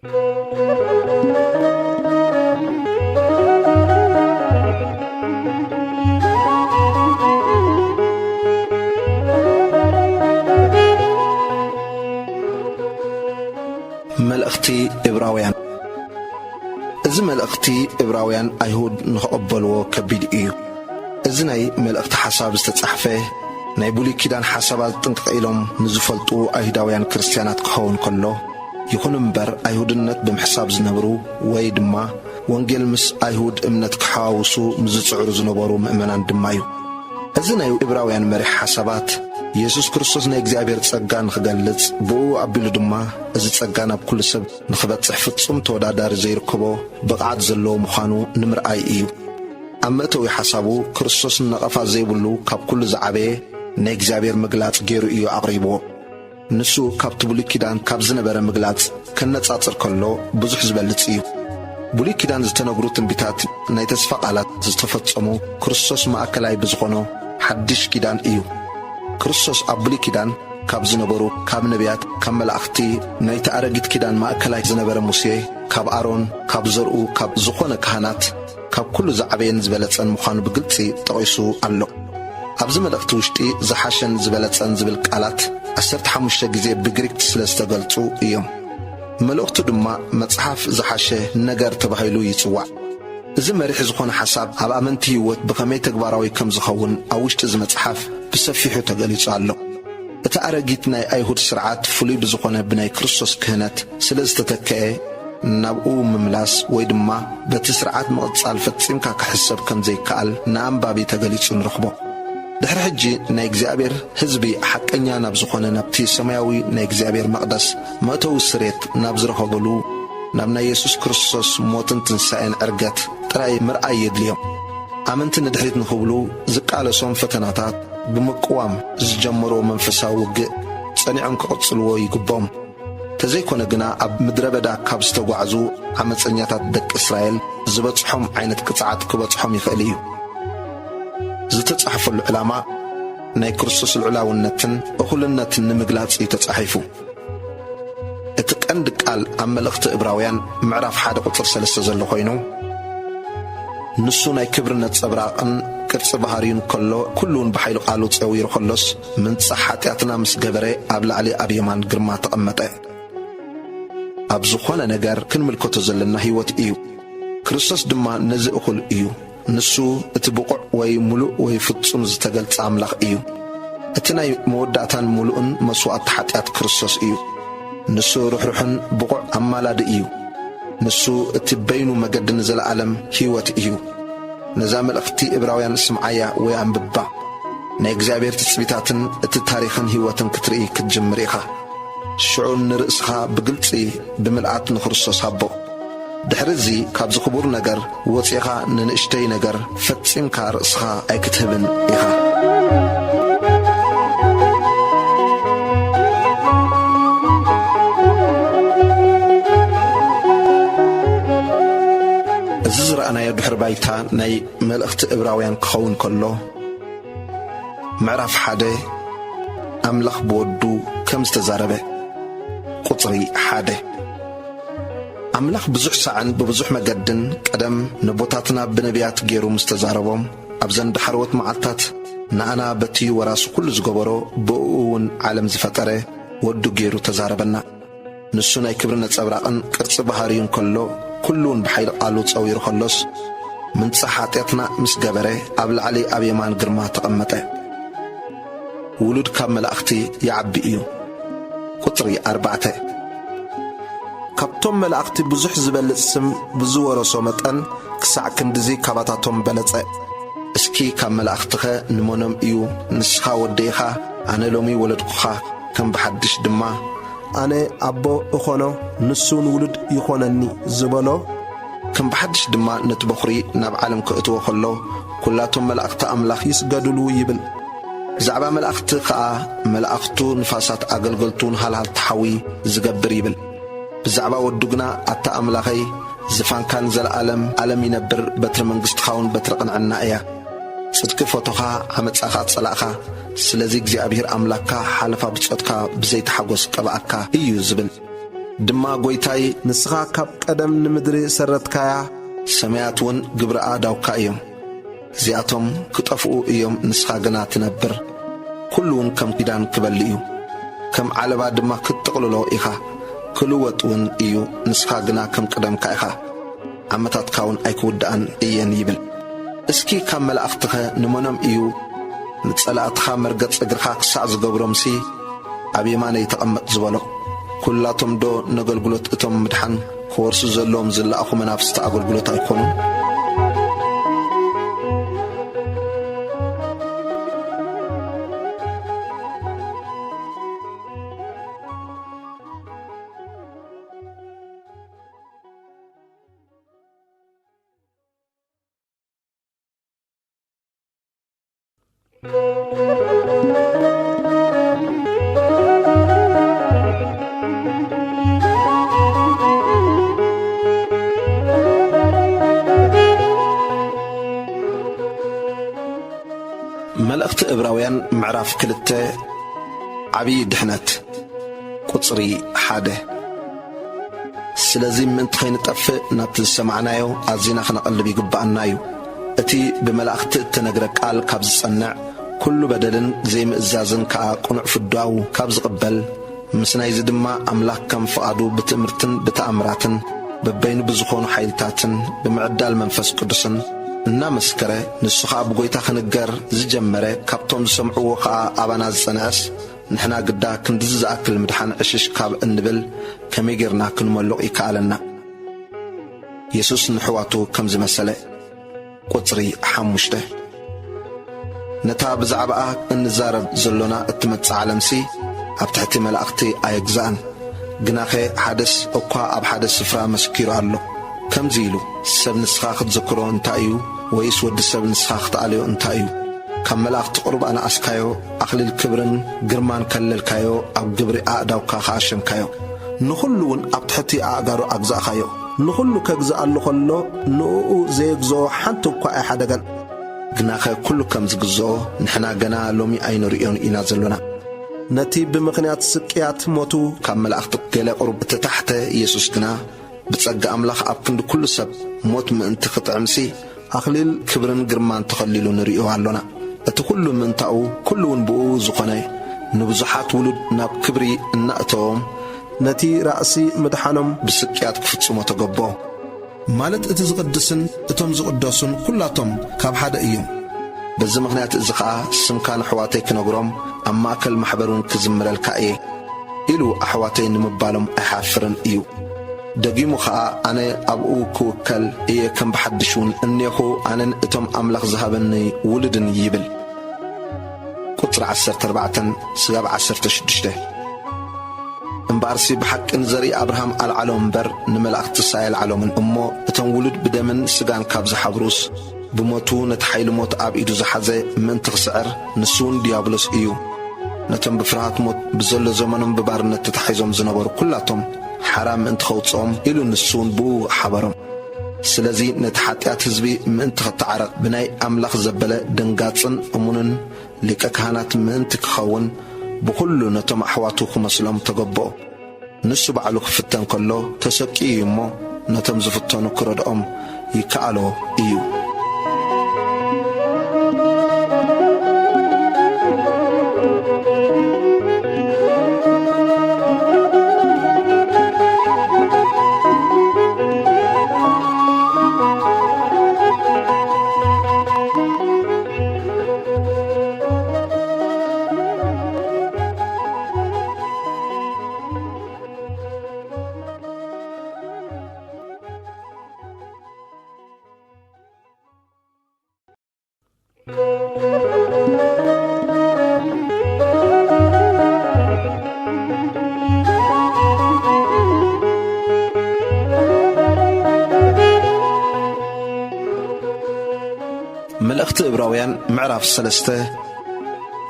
መልእኽቲ ዕብራውያን። እዚ መልእኽቲ ዕብራውያን ኣይሁድ ንኽቕበልዎ ከቢድ እዩ። እዚ ናይ መልእኽቲ ሓሳብ ዝተጻሕፈ ናይ ብሉይ ኪዳን ሓሳባት ጥንቅቕ ኢሎም ንዝፈልጡ ኣይሁዳውያን ክርስትያናት ክኸውን ከሎ፣ ይኹን እምበር ኣይሁድነት ብምሕሳብ ዝነብሩ ወይ ድማ ወንጌል ምስ ኣይሁድ እምነት ክሓዋውሱ ምስ ዝጽዕሩ ዝነበሩ ምእመናን ድማ እዩ። እዚ ናይ ዕብራውያን መሪሕ ሓሳባት የሱስ ክርስቶስ ናይ እግዚኣብሔር ጸጋ ንኽገልጽ፣ ብኡ ኣቢሉ ድማ እዚ ጸጋ ናብ ኩሉ ሰብ ንኽበጽሕ ፍጹም ተወዳዳሪ ዘይርከቦ ብቕዓት ዘለዎ ምዃኑ ንምርኣይ እዩ። ኣብ መእተዊ ሓሳቡ ክርስቶስ ነቐፋ ዘይብሉ ካብ ኩሉ ዝዓበየ ናይ እግዚኣብሔር ምግላጽ ገይሩ እዩ ኣቕሪብዎ። ንሱ ካብቲ ብሉይ ኪዳን ካብ ዝነበረ ምግላጽ ከነጻጽር ከሎ ብዙሕ ዝበልጽ እዩ። ብሉይ ኪዳን ዝተነግሩ ትንቢታት ናይ ተስፋ ቃላት ዝተፈጸሙ ክርስቶስ ማእከላይ ብዝኾኖ ሓድሽ ኪዳን እዩ። ክርስቶስ ኣብ ብሉይ ኪዳን ካብ ዝነበሩ ካብ ነቢያት፣ ካብ መላእኽቲ፣ ናይቲ ኣረጊት ኪዳን ማእከላይ ዝነበረ ሙሴ፣ ካብ ኣሮን፣ ካብ ዘርኡ፣ ካብ ዝኾነ ካህናት፣ ካብ ኩሉ ዝዓበየን ዝበለጸን ምዃኑ ብግልጺ ጠቒሱ ኣሎ። ኣብዚ መልእኽቲ ውሽጢ ዝሓሸን ዝበለጸን ዝብል ቃላት ዓሰርተ ሓሙሽተ ግዜ ብግሪክ ስለ ዝተገልጹ እዮም። መልእኽቱ ድማ መጽሓፍ ዝሓሸ ነገር ተባሂሉ ይጽዋዕ። እዚ መሪሕ ዝኾነ ሓሳብ ኣብ ኣመንቲ ህይወት ብኸመይ ተግባራዊ ከም ዝኸውን ኣብ ውሽጢ እዚ መጽሓፍ ብሰፊሑ ተገሊጹ ኣሎ። እቲ ኣረጊት ናይ ኣይሁድ ስርዓት ፍሉይ ብዝኾነ ብናይ ክርስቶስ ክህነት ስለ ዝተተክአ፣ ናብኡ ምምላስ ወይ ድማ በቲ ስርዓት ምቕጻል ፈጺምካ ክሕሰብ ከም ዘይከኣል ንኣንባቢ ተገሊጹ ንረኽቦ። ድሕሪ ሕጂ ናይ እግዚኣብሔር ህዝቢ ሓቀኛ ናብ ዝኾነ ናብቲ ሰማያዊ ናይ እግዚኣብሔር መቕደስ መእተዊ ስሬት ናብ ዝረኸበሉ ናብ ናይ የሱስ ክርስቶስ ሞትን ትንሳኤን ዕርገት ጥራይ ምርኣይ የድልዮም። ኣመንቲ ንድሕሪት ንኽብሉ ዝቃለሶም ፈተናታት ብምቅዋም ዝጀመርዎ መንፈሳዊ ውግእ ጸኒዖም ክቕጽልዎ ይግብኦም። ተዘይኮነ ግና ኣብ ምድረ በዳ ካብ ዝተጓዕዙ ዓመጸኛታት ደቂ እስራኤል ዝበጽሖም ዓይነት ቅጽዓት ክበጽሖም ይኽእል እዩ። ዝተጻሕፈሉ ዕላማ ናይ ክርስቶስ ልዑላውነትን እኹልነትን ንምግላጽ እዩ ተጻሒፉ። እቲ ቀንዲ ቃል ኣብ መልእኽቲ ዕብራውያን ምዕራፍ ሓደ ቁጽሪ ሰለስተ ዘሎ ኮይኑ፣ ንሱ ናይ ክብሪ ነጸብራቕን ቅርጺ ባህርዩን ከሎ፣ ኩሉውን ብሓይሉ ቃሉ ጸዊሩ ከሎስ፣ ምንጻሕ ሓጢኣትና ምስ ገበረ ኣብ ላዕሊ ኣብ የማን ግርማ ተቐመጠ። ኣብ ዝኾነ ነገር ክንምልከቶ ዘለና ህይወት እዩ። ክርስቶስ ድማ ነዚ እኹል እዩ። ንሱ እቲ ብቑዕ ወይ ምሉእ ወይ ፍጹም ዝተገልጸ ኣምላኽ እዩ። እቲ ናይ መወዳእታን ምሉእን መስዋእቲ ሓጢኣት ክርስቶስ እዩ። ንሱ ርሕሩሕን ብቑዕ ኣማላዲ እዩ። ንሱ እቲ በይኑ መገዲ ንዘለኣለም ህይወት እዩ። ነዛ መልእኽቲ ዕብራውያን ስምዓያ ወይ ኣንብባ። ናይ እግዚኣብሔር ትጽቢታትን እቲ ታሪኽን ህይወትን ክትርኢ ክትጅምር ኢኻ። ሽዑ ንርእስኻ ብግልጺ ብምልኣት ንክርስቶስ ሃቦ። ድሕሪ እዚ ካብዚ ክቡር ነገር ወጺኻ ንንእሽተይ ነገር ፈጺምካ ርእስኻ ኣይክትህብን ኢኻ። እዚ ዝረኣናዮ ድሕሪ ባይታ ናይ መልእኽቲ ዕብራውያን ክኸውን ከሎ፣ ምዕራፍ ሓደ፣ ኣምላኽ ብወዱ ከም ዝተዛረበ። ቁጽሪ ሓደ፣ ኣምላኽ ብዙሕ ሳዕን ብብዙሕ መገድን ቀደም ነቦታትና ብነቢያት ገይሩ ምስ ተዛረቦም፣ ኣብዘን ዳሕረዎት መዓልታት ንኣና በቲ ወራሲ ኩሉ ዝገበሮ፣ ብእኡ እውን ዓለም ዝፈጠረ ወዱ ገይሩ ተዛረበና። ንሱ ናይ ክብሪ ነጸብራቕን ቅርጺ ባህርዩን ከሎ፣ ኩሉውን ብሓይሊ ቃሉ ጸዊሩ ከሎስ፣ ምንጻሕ ሓጢኣትና ምስ ገበረ፣ ኣብ ላዕሊ ኣብ የማን ግርማ ተቐመጠ። ውሉድ ካብ መላእኽቲ ይዓቢ እዩ። ቁጽሪ ኣርባዕተ፣ ካብቶም መላእኽቲ ብዙሕ ዝበልጽ ስም ብዝወረሶ መጠን፣ ክሳዕ ክንድዚ ካባታቶም በለጸ። እስኪ ካብ መላእኽትኸ ንመኖም እዩ፣ ንስኻ ወደይ ኢኻ፣ ኣነ ሎሚ ወለድኩኻ፣ ከም ብሓድሽ ድማ፣ ኣነ ኣቦ እኾኖ፣ ንሱውን ውሉድ ይኾነኒ ዝበሎ? ከም ብሓድሽ ድማ ነቲ በኹሪ ናብ ዓለም ከእትዎ ከሎ፣ ኵላቶም መላእኽቲ ኣምላኽ ይስገዱሉ ይብል። ብዛዕባ መላእኽቲ ኸኣ፣ መላእኽቱ ንፋሳት ኣገልገልቱን ሃልሃልቲ ሓዊ ዝገብር ይብል። ብዛዕባ ወዱ ግና፣ ኣታ ኣምላኸይ፣ ዝፋንካ ንዘለኣለም ኣለም ይነብር፣ በትሪ መንግስትኻውን በትሪ ቅንዕና እያ። ጽድቂ ፈቶኻ፣ ዓመጻኻ ጸላእኻ። ስለዚ እግዚኣብሄር ኣምላክካ ሓለፋ ብጾትካ ብዘይተሓጎስ ቀብኣካ እዩ ዝብል። ድማ፣ "ጐይታይ፣ ንስኻ ካብ ቀደም ንምድሪ ሰረትካያ፣ ሰማያት እውን ግብሪ ኣእዳውካ እዮም። እዚኣቶም ክጠፍኡ እዮም፣ ንስኻ ግና ትነብር። ኩሉ እውን ከም ኪዳን ክበሊ እዩ። ከም ዓለባ ድማ ክትጥቕልሎ ኢኻ። ክልወጥ እውን እዩ፣ ንስኻ ግና ከም ቀደምካ ኢኻ። ዓመታትካ እውን ኣይክውድኣን እየን" ይብል። እስኪ ካብ መላእኽትኸ ንመኖም እዩ፣ "ንጸላእትኻ መርገጽ እግርኻ ክሳዕ ዝገብሮምሲ ኣብ የማነይ ተቐመጥ" ዝበሎ? ኩላቶም ዶ ነገልግሎት እቶም ምድሓን ክወርሱ ዘለዎም ዝለኣኹ መናፍስቲ ኣገልግሎት ኣይኮኑን? መልእኽቲ ዕብራውያን ምዕራፍ ክልተ፣ ዓብዪ ድሕነት፣ ቁጽሪ ሓደ። ስለዚ ምእንቲ ኸይንጠፍእ ናብቲ ዝሰማዕናዮ ኣዚና ኽነቐልብ ይግብኣና እዩ። እቲ ብመላእኽቲ እተነግረ ቃል ካብ ዝጸንዕ፣ ኩሉ በደልን ዘይምእዛዝን ከኣ ቅኑዕ ፍዳኡ ካብ ዝቕበል፣ ምስ ናይዚ ድማ ኣምላኽ ከም ፍቓዱ ብትእምርትን ብተኣምራትን በበይኑ ብዝኾኑ ሓይልታትን ብምዕዳል መንፈስ ቅዱስን እናመስከረ፣ ንሱ ኸኣ ብጐይታ ኽንገር ዝጀመረ፣ ካብቶም ዝሰምዕዎ ኸኣ ኣባና ዝጸንዐስ፣ ንሕና ግዳ ክንድዚ ዝኣክል ምድሓን ዕሽሽ ካብ እንብል፣ ከመይ ጌርና ክንመሉቕ ይከኣለና? የሱስ ንሕዋቱ ከም ዝመሰለ። ቁጽሪ ሓሙሽተ። ነታ ብዛዕባኣ እንዛረብ ዘሎና እትመጽእ ዓለምሲ ኣብ ትሕቲ መላእኽቲ ኣየግዝኣን። ግናኸ ሓደስ እኳ ኣብ ሓደ ስፍራ መስኪሩ ኣሎ፣ ከምዚ ኢሉ፣ "ሰብ ንስኻ ክትዝክሮ እንታይ እዩ? ወይስ ወዲ ሰብ ንስኻ ክትኣልዮ እንታይ እዩ? ካብ መላእኽቲ ቁሩብ ኣነኣስካዮ፣ ኣኽሊል ክብርን ግርማን ከለልካዮ፣ ኣብ ግብሪ ኣእዳውካ ከኣ ሸምካዮ። ንኹሉ እውን ኣብ ትሕቲ ኣእጋሩ ኣግዛእካዮ። ንኹሉ ከግዝኣሉ ኸሎ፣ ንእኡ ዘየግዝኦ ሓንቲ እኳ ኣይሓደገን። ግናኸ ኩሉ ከም ዝግዝኦ ንሕና ገና ሎሚ ኣይንርእዮን ኢና ዘሎና። ነቲ ብምኽንያት ስቅያት ሞቱ ካብ መላእኽቲ ገለ ቁሩብ እተታሕተ የሱስ ግና፣ ብጸጋ ኣምላኽ ኣብ ክንዲ ኩሉ ሰብ ሞት ምእንቲ ክጥዕምሲ፣ ኣኽሊል ክብርን ግርማን ተኸሊሉ ንርእዮ ኣሎና። እቲ ኩሉ ምእንታኡ፣ ኩሉ እውን ብእኡ ዝኾነ፣ ንብዙሓት ውሉድ ናብ ክብሪ እናእተዎም፣ ነቲ ራእሲ ምድሓኖም ብስቅያት ክፍጽሞ ተገብኦ። ማለት እቲ ዝቕድስን እቶም ዝቕደሱን ኩላቶም ካብ ሓደ እዮም። በዚ ምኽንያት እዚ ኸኣ ስምካ ንኣሕዋተይ ክነግሮም፣ ኣብ ማእከል ማሕበር እውን ክዝምረልካ እየ" ኢሉ ኣሕዋተይ ንምባሎም ኣይሓፍርን እዩ። ደጊሙ ኸኣ፣ "ኣነ ኣብኡ ክውከል እየ፣ ከም ብሓድሽ እውን እኔኹ፣ ኣነን እቶም ኣምላኽ ዝሃበኒ ውሉድን" ይብል። ቁጽሪ ዓሰርተ ኣርባዕተ ስጋብ ዓሰርተ ሽዱሽተ። እምበኣርሲ ብሓቂ ንዘርኢ ኣብርሃም ኣልዓሎም እምበር፣ ንመላእኽትስ ኣየልዓሎምን። እሞ እቶም ውሉድ ብደምን ስጋን ካብ ዝሓብሩስ፣ ብሞቱ ነቲ ሓይሊ ሞት ኣብ ኢዱ ዝሓዘ ምእንቲ ክስዕር፣ ንሱ እውን ዲያብሎስ እዩ። ነቶም ብፍርሃት ሞት ብዘሎ ዘመኖም ብባርነት ተታሒዞም ዝነበሩ ኩላቶም ሓራ ምእንቲ ኸውጽኦም ኢሉ ንሱ እውን ብኡ ሓበሮም። ስለዚ ነቲ ሓጢኣት ህዝቢ ምእንቲ ኸተዓርቕ ብናይ ኣምላኽ ዘበለ ደንጋጽን እሙንን ሊቀ ካህናት ምእንቲ ክኸውን ብኹሉ ነቶም ኣሕዋቱ ክመስሎም ተገብኦ። ንሱ ባዕሉ ክፍተን ከሎ ተሰቅዩ እዩ እሞ ነቶም ዝፍተኑ ክረድኦም ይከኣሎ እዩ። መልእኽቲ ዕብራውያን ምዕራፍ ሰለስተ።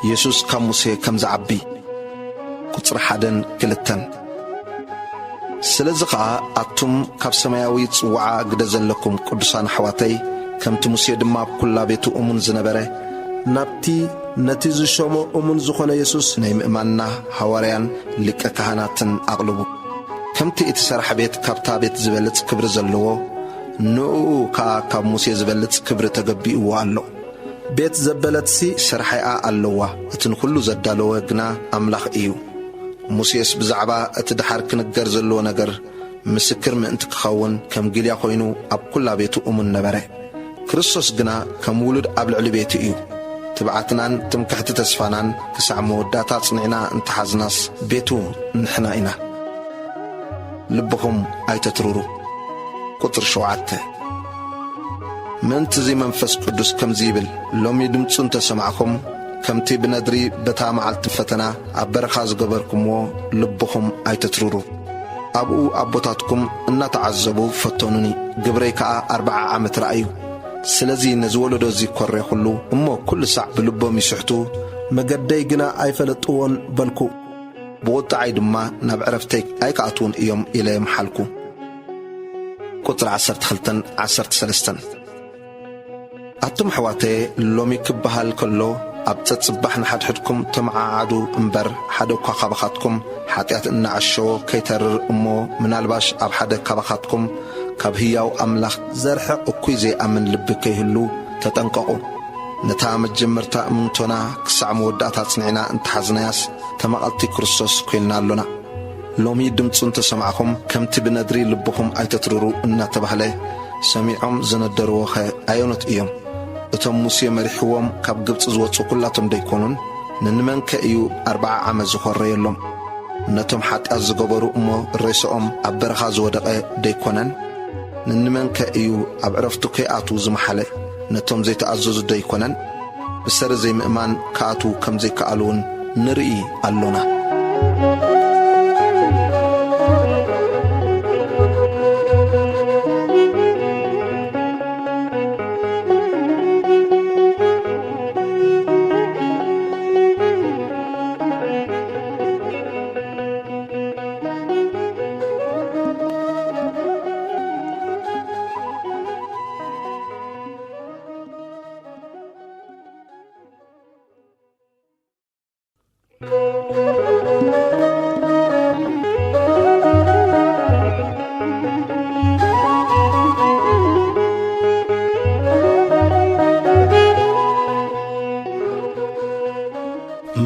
የሱስ ካብ ሙሴ ከም ዝዓቢ። ቁጽሪ ሓደን ክልተን። ስለዚ ኸኣ ኣቱም ካብ ሰማያዊ ጽውዓ ግደ ዘለኩም ቅዱሳን ኣሕዋተይ፣ ከምቲ ሙሴ ድማ ኣብ ኵላ ቤቱ እሙን ዝነበረ፣ ናብቲ ነቲ ዝሸሞ እሙን ዝኾነ የሱስ ናይ ምእማንና ሃዋርያን ሊቀ ካህናትን ኣቕልቡ። ከምቲ እቲ ሰራሕ ቤት ካብታ ቤት ዝበልጽ ክብሪ ዘለዎ፣ ንእኡ ከኣ ካብ ሙሴ ዝበልጽ ክብሪ ተገቢእዎ ኣሎ። ቤት ዘበለትሲ ሰራሒኣ ኣለዋ፣ እቲ ንኹሉ ዘዳለወ ግና ኣምላኽ እዩ። ሙሴስ ብዛዕባ እቲ ደሓር ክንገር ዘለዎ ነገር ምስክር ምእንቲ ክኸውን ከም ጊልያ ኮይኑ ኣብ ኩላ ቤቱ እሙን ነበረ። ክርስቶስ ግና ከም ውሉድ ኣብ ልዕሊ ቤቱ እዩ። ትብዓትናን ትምክሕቲ ተስፋናን ክሳዕ መወዳእታ ጽኒዕና እንተሓዝናስ ቤቱ ንሕና ኢና። ልብኹም ኣይተትርሩ። ቁጽሪ ሸውዓተ። ምእንቲ እዚ መንፈስ ቅዱስ ከምዚ ይብል፣ ሎሚ ድምፁ እንተሰማዕኹም፣ ከምቲ ብነድሪ በታ መዓልቲ ፈተና ኣብ በረኻ ዝገበርኩምዎ ልብኹም ኣይተትርሩ። ኣብኡ ኣቦታትኩም እናተዓዘቡ ፈተኑኒ፣ ግብረይ ከኣ ኣርብዓ ዓመት ረኣዩ። ስለዚ ነዚ ወለዶ እዚ ኮሬኹሉ፣ እሞ ኩሉ ሳዕ ብልቦም ይስሕቱ፣ መገደይ ግና ኣይፈለጥዎን በልኩ። ብቑጥዓይ ድማ ናብ ዕረፍተይ ኣይክኣትዉን እዮም ኢለ ምሓልኩ። ቁጽሪ ዓሰርተ ክልተን ዓሰርተ ሰለስተን። ኣቱም ኣሕዋተየ፣ ሎሚ ክበሃል ከሎ፣ ኣብ ጸጽባሕ ንሓድሕድኩም ተመዓዓዱ እምበር፣ ሓደ እኳ ካባኻትኩም ሓጢኣት እናዓሸዎ ከይተርር እሞ፣ ምናልባሽ ኣብ ሓደ ካባኻትኩም ካብ ህያው ኣምላኽ ዘርሕቕ እኩይ ዘይኣምን ልቢ ከይህሉ ተጠንቀቑ። ነታ መጀመርታ እምንቶና ክሳዕ መወዳእታ ጽኒዕና እንተሓዝናያስ፣ ተማቐልቲ ክርስቶስ ኮይንና ኣሎና። ሎሚ ድምፁ እንተሰማዕኹም፣ ከምቲ ብነድሪ ልብኹም ኣይተትርሩ እናተባህለ፣ ሰሚዖም ዝነደርዎኸ ኣየኖት እዮም? እቶም ሙሴ መሪሕዎም ካብ ግብፂ ዝወፁ ኩላቶም ደይኮኑን? ንንመንከ እዩ ኣርብዓ ዓመት ዝኾረየሎም? ነቶም ሓጢኣት ዝገበሩ እሞ ሬስኦም ኣብ በረኻ ዝወደቐ ደይኮነን? ንንመንከ እዩ ኣብ ዕረፍቱ ከይኣትዉ ዝመሓለ? ነቶም ዘይተኣዘዙ ደይኮነን? ብሰሪ ዘይምእማን ክኣትዉ ከም ዘይከኣሉ እውን ንርኢ ኣሎና።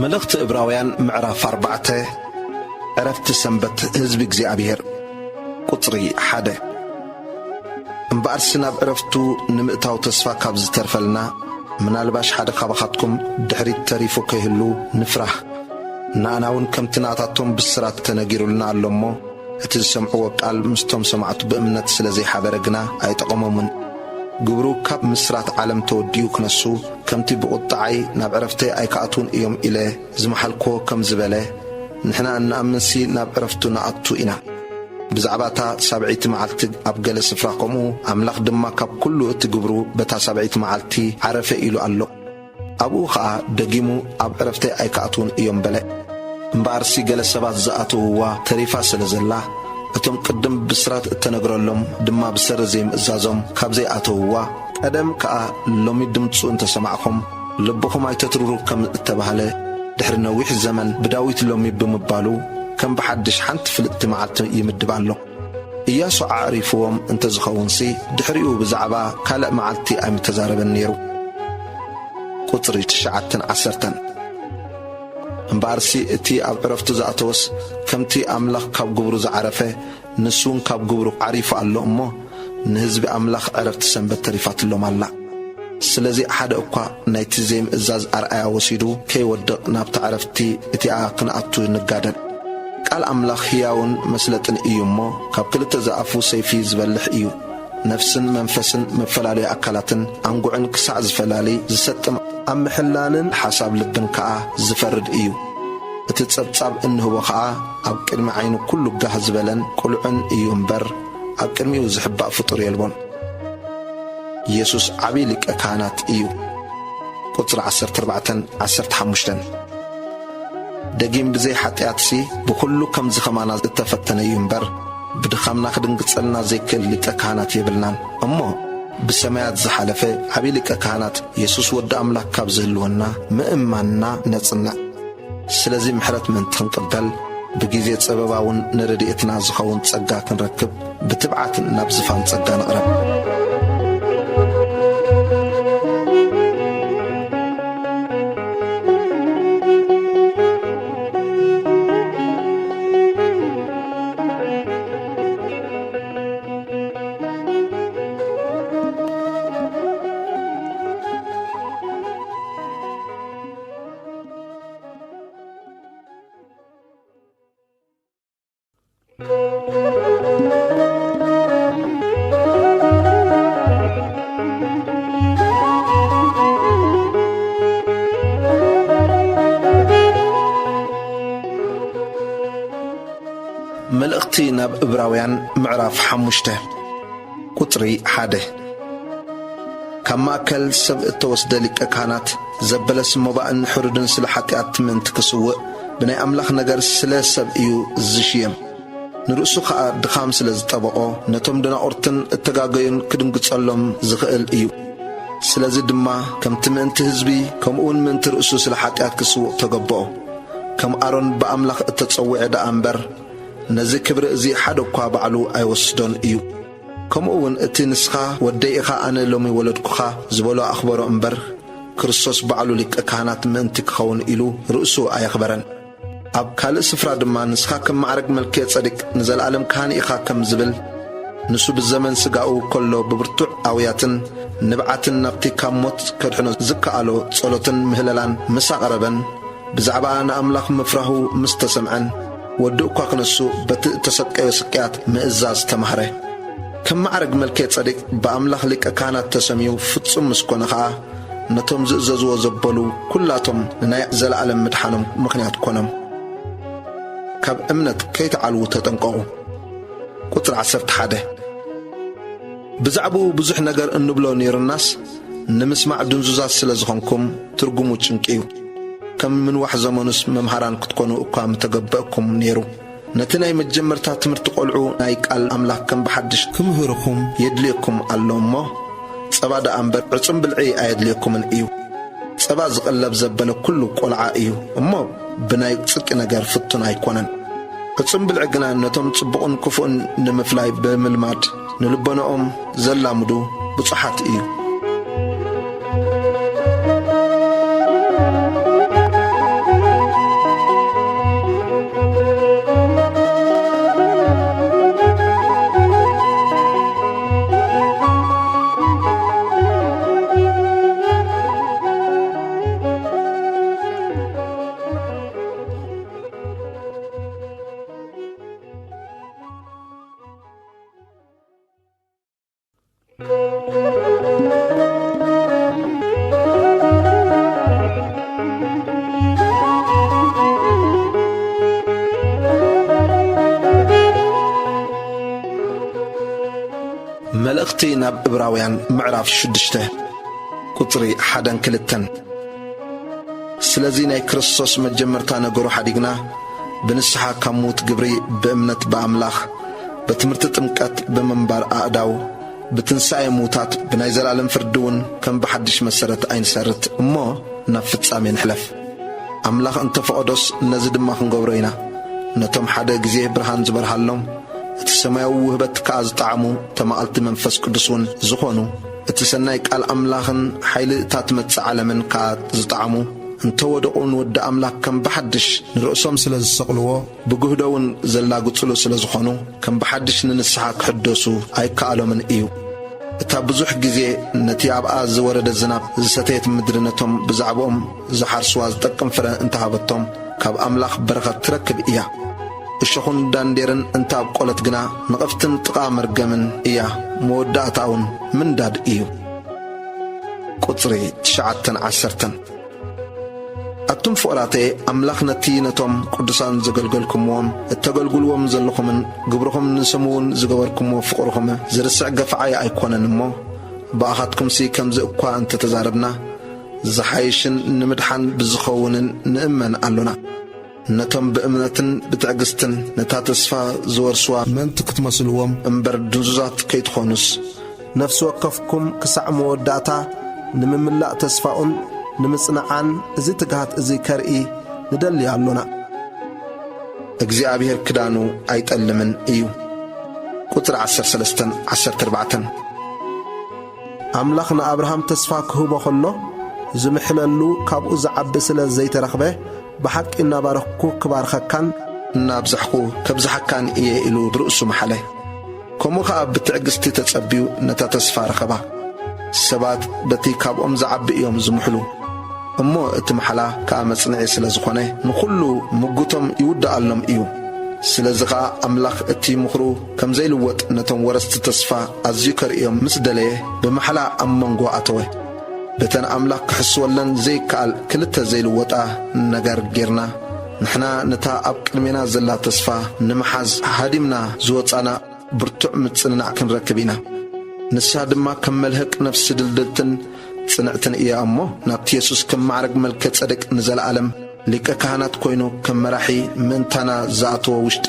መልእኽቲ ዕብራውያን ምዕራፍ ኣርባዕተ። ዕረፍቲ ሰንበት ህዝቢ እግዚኣብሔር። ቁጽሪ ሓደ። እምበኣርሲ ናብ ዕረፍቱ ንምእታው ተስፋ ካብ ዝተርፈልና፣ ምናልባሽ ሓደ ካባኻትኩም ድሕሪት ተሪፉ ከይህሉ ንፍራህ። ንኣና እውን ከምቲ ናታቶም ብስራት ተነጊሩልና ኣሎ እሞ፣ እቲ ዝሰምዕዎ ቃል ምስቶም ሰማዕቱ ብእምነት ስለ ዘይሓበረ ግና ኣይጠቐሞምን። ግብሩ ካብ ምስራት ዓለም ተወዲኡ ክነሱ፣ ከምቲ ብቑጥዓይ ናብ ዕረፍተይ ኣይክኣትዉን እዮም ኢለ ዝመሓልክዎ ከም ዝበለ፣ ንሕና እንኣምንሲ ናብ ዕረፍቱ ንኣቱ ኢና። ብዛዕባ እታ ሳብዐይቲ መዓልቲ ኣብ ገለ ስፍራ ከምኡ፣ ኣምላኽ ድማ ካብ ኩሉ እቲ ግብሩ በታ ሳብዐይቲ መዓልቲ ዓረፈ ኢሉ ኣሎ። ኣብኡ ኸኣ ደጊሙ ኣብ ዕረፍተይ ኣይክኣትዉን እዮም በለ። እምበኣርሲ ገለ ሰባት ዝኣተውዋ ተሪፋ ስለ ዘላ፣ እቶም ቅድም ብስራት እተነግረሎም ድማ ብሰሪ ዘይምእዛዞም ካብ ዘይኣተውዋ፣ ቀደም ከኣ ሎሚ ድምፁ እንተሰማዕኹም ልብኹም ኣይተትርሩ ከም እተባህለ፣ ድሕሪ ነዊሕ ዘመን ብዳዊት ሎሚ ብምባሉ ከም ብሓድሽ ሓንቲ ፍልጥቲ መዓልቲ ይምድብ ኣሎ። ኢያሱ ኣዕሪፍዎም እንተ ዝኸውንሲ፣ ድሕሪኡ ብዛዕባ ካልእ መዓልቲ ኣይምተዛረበን ነይሩ። ቁጽሪ ትሽዓተን ዓሰርተን። እምበኣርሲ እቲ ኣብ ዕረፍቱ ዝኣተወስ ከምቲ ኣምላኽ ካብ ግብሩ ዝዓረፈ፣ ንሱ እውን ካብ ግብሩ ዓሪፉ ኣሎ እሞ፣ ንህዝቢ ኣምላኽ ዕረፍቲ ሰንበት ተሪፋትሎም ኣላ። ስለዚ ሓደ እኳ ናይቲ ዘይምእዛዝ ኣርኣያ ወሲዱ ከይወድቕ ናብታ ዕረፍቲ እቲኣ ክንኣቱ ንጋደል። ቃል ኣምላኽ ህያውን መስለጥን እዩ እሞ፣ ካብ ክልተ ዝኣፉ ሰይፊ ዝበልሕ እዩ። ነፍስን መንፈስን መፈላለዩ ኣካላትን ኣንጉዕን ክሳዕ ዝፈላሊ ዝሰጥም፣ ኣብ ምሕላንን ሓሳብ ልብን ከኣ ዝፈርድ እዩ። እቲ ጸብጻብ እንህቦ ኸኣ ኣብ ቅድሚ ዓይኑ ኩሉ ጋህ ዝበለን ቅሉዕን እዩ እምበር፣ ኣብ ቅድሚኡ ዝሕባእ ፍጡር የልቦን። ኢየሱስ ዓብዪ ሊቀ ካህናት እዩ። ቁጽሪ ዓሰርተ ኣርባዕተን ዓሰርተ ሓሙሽተን። ደጊም ብዘይ ሓጢኣትሲ ብኹሉ ከምዚ ኸማና እተፈተነ እዩ እምበር፣ ብድኻምና ክድንግጸልና ዘይክእል ሊቀ ካህናት የብልናን። እሞ ብሰማያት ዝሓለፈ ዓብዪ ሊቀ ካህናት የሱስ ወዲ ኣምላኽ ካብ ዝህልወና ምእማንና ነጽንዕ። ስለዚ ምሕረት ምእንቲ ክንቅበል ብግዜ ጸበባ እውን ንረድኤትና ዝኸውን ጸጋ ክንረክብ ብትብዓት ናብ ዝፋን ጸጋ ንቕረብ። መልእኽቲ ናብ እብራውያን ምዕራፍ ሓሙሽተ ቁጽሪ ሓደ። ካብ ማእከል ሰብ እተወስደ ሊቀ ካህናት ዘበለስ መባእን ሕሩድን ስለ ሓጢኣት ምእንቲ ክስውእ፣ ብናይ ኣምላኽ ነገር ስለ ሰብ እዩ ዝሽየም። ንርእሱ ኸኣ ድኻም ስለ ዝጠበቖ፣ ነቶም ደናቑርትን እተጋገዩን ክድንግጸሎም ዝኽእል እዩ። ስለዚ ድማ ከምቲ ምእንቲ ህዝቢ፣ ከምኡውን ምእንቲ ርእሱ ስለ ሓጢኣት ክስውእ ተገብኦ። ከም ኣሮን ብኣምላኽ እተጸውዐ ደኣ እምበር፣ ነዚ ክብሪ እዚ ሓደ እኳ ባዕሉ ኣይወስዶን እዩ። ከምኡ እውን እቲ ንስኻ ወደይ ኢኻ ኣነ ሎሚ ወለድኩኻ ዝበሎ ኣኽበሮ እምበር፣ ክርስቶስ ባዕሉ ሊቀ ካህናት ምእንቲ ክኸውን ኢሉ ርእሱ ኣየኽበረን። ኣብ ካልእ ስፍራ ድማ ንስኻ ከም ማዕረግ መልክየ ጸዲቅ ንዘለኣለም ካህን ኢኻ ከም ዝብል፣ ንሱ ብዘመን ስጋኡ ከሎ ብብርቱዕ ኣውያትን ንብዓትን ናብቲ ካብ ሞት ከድሕኖ ዝከኣሎ ጸሎትን ምህለላን ምስ ኣቕረበን፣ ብዛዕባ ንኣምላኽ ምፍራሁ ምስ ተሰምዐን፣ ወዱ እኳ ክነሱ በቲ እተሰቀዮ ስቅያት ምእዛዝ ተማህረ። ከም ማዕረግ መልከ ጸዲቅ ብኣምላኽ ሊቀ ካህናት ተሰምዩ ፍጹም ምስ ኮነ ኸኣ፣ ነቶም ዝእዘዝዎ ዘበሉ ኲላቶም ንናይ ዘለኣለም ምድሓኖም ምኽንያት ኮኖም። ካብ እምነት ከይትዓልዉ ተጠንቀቑ። ቁጽሪ ዓሰርተ ሓደ። ብዛዕባኡ ብዙሕ ነገር እንብሎ ነይሩናስ፣ ንምስማዕ ድንዙዛት ስለ ዝኾንኩም፣ ትርጉሙ ጭንቂ እዩ። ከም ምንዋሕ ዘመኑስ መምሃራን ክትኮኑ እኳ ምተገበእኩም ነይሩ። ነቲ ናይ መጀመርታ ትምህርቲ ቈልዑ ናይ ቃል ኣምላኽ ከም ብሓድሽ ክምህርኹም የድልየኩም ኣሎ እሞ፣ ጸባ ደኣ እምበር ዕጹም ብልዒ ኣየድልየኩምን እዩ። ጸባ ዝቕለብ ዘበለ ኩሉ ቈልዓ እዩ እሞ፣ ብናይ ጽድቂ ነገር ፍቱን ኣይኮነን። ዕጹም ብልዒ ግና ነቶም ጽቡቕን ክፉእን ንምፍላይ ብምልማድ ንልቦናኦም ዘላምዱ ብጹሓት እዩ። መልእኽቲ ናብ እብራውያን ምዕራፍ ሽዱሽተ ቁጽሪ ሓደን ክልተን። ስለዚ ናይ ክርስቶስ መጀመርታ ነገሩ ሓዲግና፣ ብንስሓ ካብ ምዉት ግብሪ ብእምነት ብኣምላኽ፣ በትምህርቲ ጥምቀት ብምንባር ኣእዳው፣ ብትንሳኤ ምዉታት ብናይ ዘላለም ፍርዲ እውን ከም ብሓድሽ መሰረት ኣይንሰርት እሞ ናብ ፍጻሜ ንሕለፍ። ኣምላኽ እንተ ፈቐዶስ ነዚ ድማ ክንገብሮ ኢና። ነቶም ሓደ ግዜ ብርሃን ዝበርሃሎም፣ እቲ ሰማያዊ ውህበት ከኣ ዝጠዓሙ ተማቐልቲ መንፈስ ቅዱስ እውን ዝኾኑ፣ እቲ ሰናይ ቃል ኣምላኽን ሓይሊ እታ ትመጽእ ዓለምን ከኣ ዝጠዓሙ፣ እንተ ወደቑ ንወዲ ኣምላኽ ከም ብሓድሽ ንርእሶም ስለ ዝሰቕልዎ፣ ብግህዶ እውን ዘላግጽሉ ስለ ዝኾኑ፣ ከም ብሓድሽ ንንስሓ ክሕደሱ ኣይከኣሎምን እዩ። እታ ብዙሕ ግዜ ነቲ ኣብኣ ዝወረደ ዝናብ ዝሰተየት ምድሪ ነቶም ብዛዕባኦም ዝሓርስዋ ዝጠቅም ፍረ እንተሃበቶም፣ ካብ ኣምላኽ በረኸት ትረክብ እያ። እሾኹን ዳንዴርን እንተ ኣብቆለት ግና፣ ንቕፍትን ጥቓ መርገምን እያ፣ መወዳእታኡን ምንዳድ እዩ። ቁጽሪ ትሽዓተን ዓሰርተን። ኣቱም ፍቑራተየ፣ ኣምላኽ ነቲ ነቶም ቅዱሳን ዘገልገልኩምዎም፣ እተገልግልዎም ዘለኹምን ግብርኹም ንስሙ እውን ዝገበርኩምዎ ፍቕርኹም ዝርስዕ ገፋዓይ ኣይኮነን እሞ፣ ብኣኻትኩምሲ ከምዚ እኳ እንተ ተዛረብና፣ ዝሓይሽን ንምድሓን ብዝኸውንን ንእመን ኣሎና። ነቶም ብእምነትን ብትዕግስትን ነታ ተስፋ ዝወርስዋ ምእንቲ ክትመስልዎም እምበር ድንዙዛት ከይትኾኑስ፣ ነፍሲ ወከፍኩም ክሳዕ መወዳእታ ንምምላእ ተስፋኡን ንምጽንዓን እዚ ትግሃት እዚ ከርኢ ንደሊ ኣሎና። እግዚኣብሔር ክዳኑ ኣይጠልምን እዩ። ቁጽሪ ዓሰርተ ሰለስተን ዓሰርተ ኣርባዕተን። ኣምላኽ ንኣብርሃም ተስፋ ክህቦ ኸሎ፣ ዝምሕለሉ ካብኡ ዝዓቢ ስለ ዘይተረኽበ፣ ብሓቂ እናባረኽኩ ክባርኸካን እናብዛሕኩ ከብዝሓካን እየ ኢሉ ብርእሱ መሓለ። ከምኡ ኸኣ ብትዕግስቲ ተጸብዩ ነታ ተስፋ ረኸባ። ሰባት በቲ ካብኦም ዝዓቢ እዮም ዝምሕሉ። እሞ እቲ መሓላ ከኣ መጽንዒ ስለ ዝኾነ፣ ንኹሉ ምጉቶም ይውድኣሎም እዩ። ስለዚ ኸኣ ኣምላኽ እቲ ምኽሩ ከም ዘይልወጥ ነቶም ወረስቲ ተስፋ ኣዝዩ ከርእዮም ምስ ደለየ፣ ብመሓላ ኣብ መንጎ ኣተወ። በተን ኣምላኽ ክሕስወለን ዘይከኣል ክልተ ዘይልወጣ ነገር ጌርና፣ ንሕና ነታ ኣብ ቅድሜና ዘላ ተስፋ ንምሓዝ ሃዲምና ዝወጻና ብርቱዕ ምጽንናዕ ክንረክብ ኢና። ንሳ ድማ ከም መልህቕ ነፍሲ ድልድልትን ጽንዕትን እያ እሞ፣ ናብቲ የሱስ ከም ማዕረግ መልከ ጸደቅ ንዘለኣለም ሊቀ ካህናት ኮይኑ ከም መራሒ ምእንታና ዝኣተወ ውሽጢ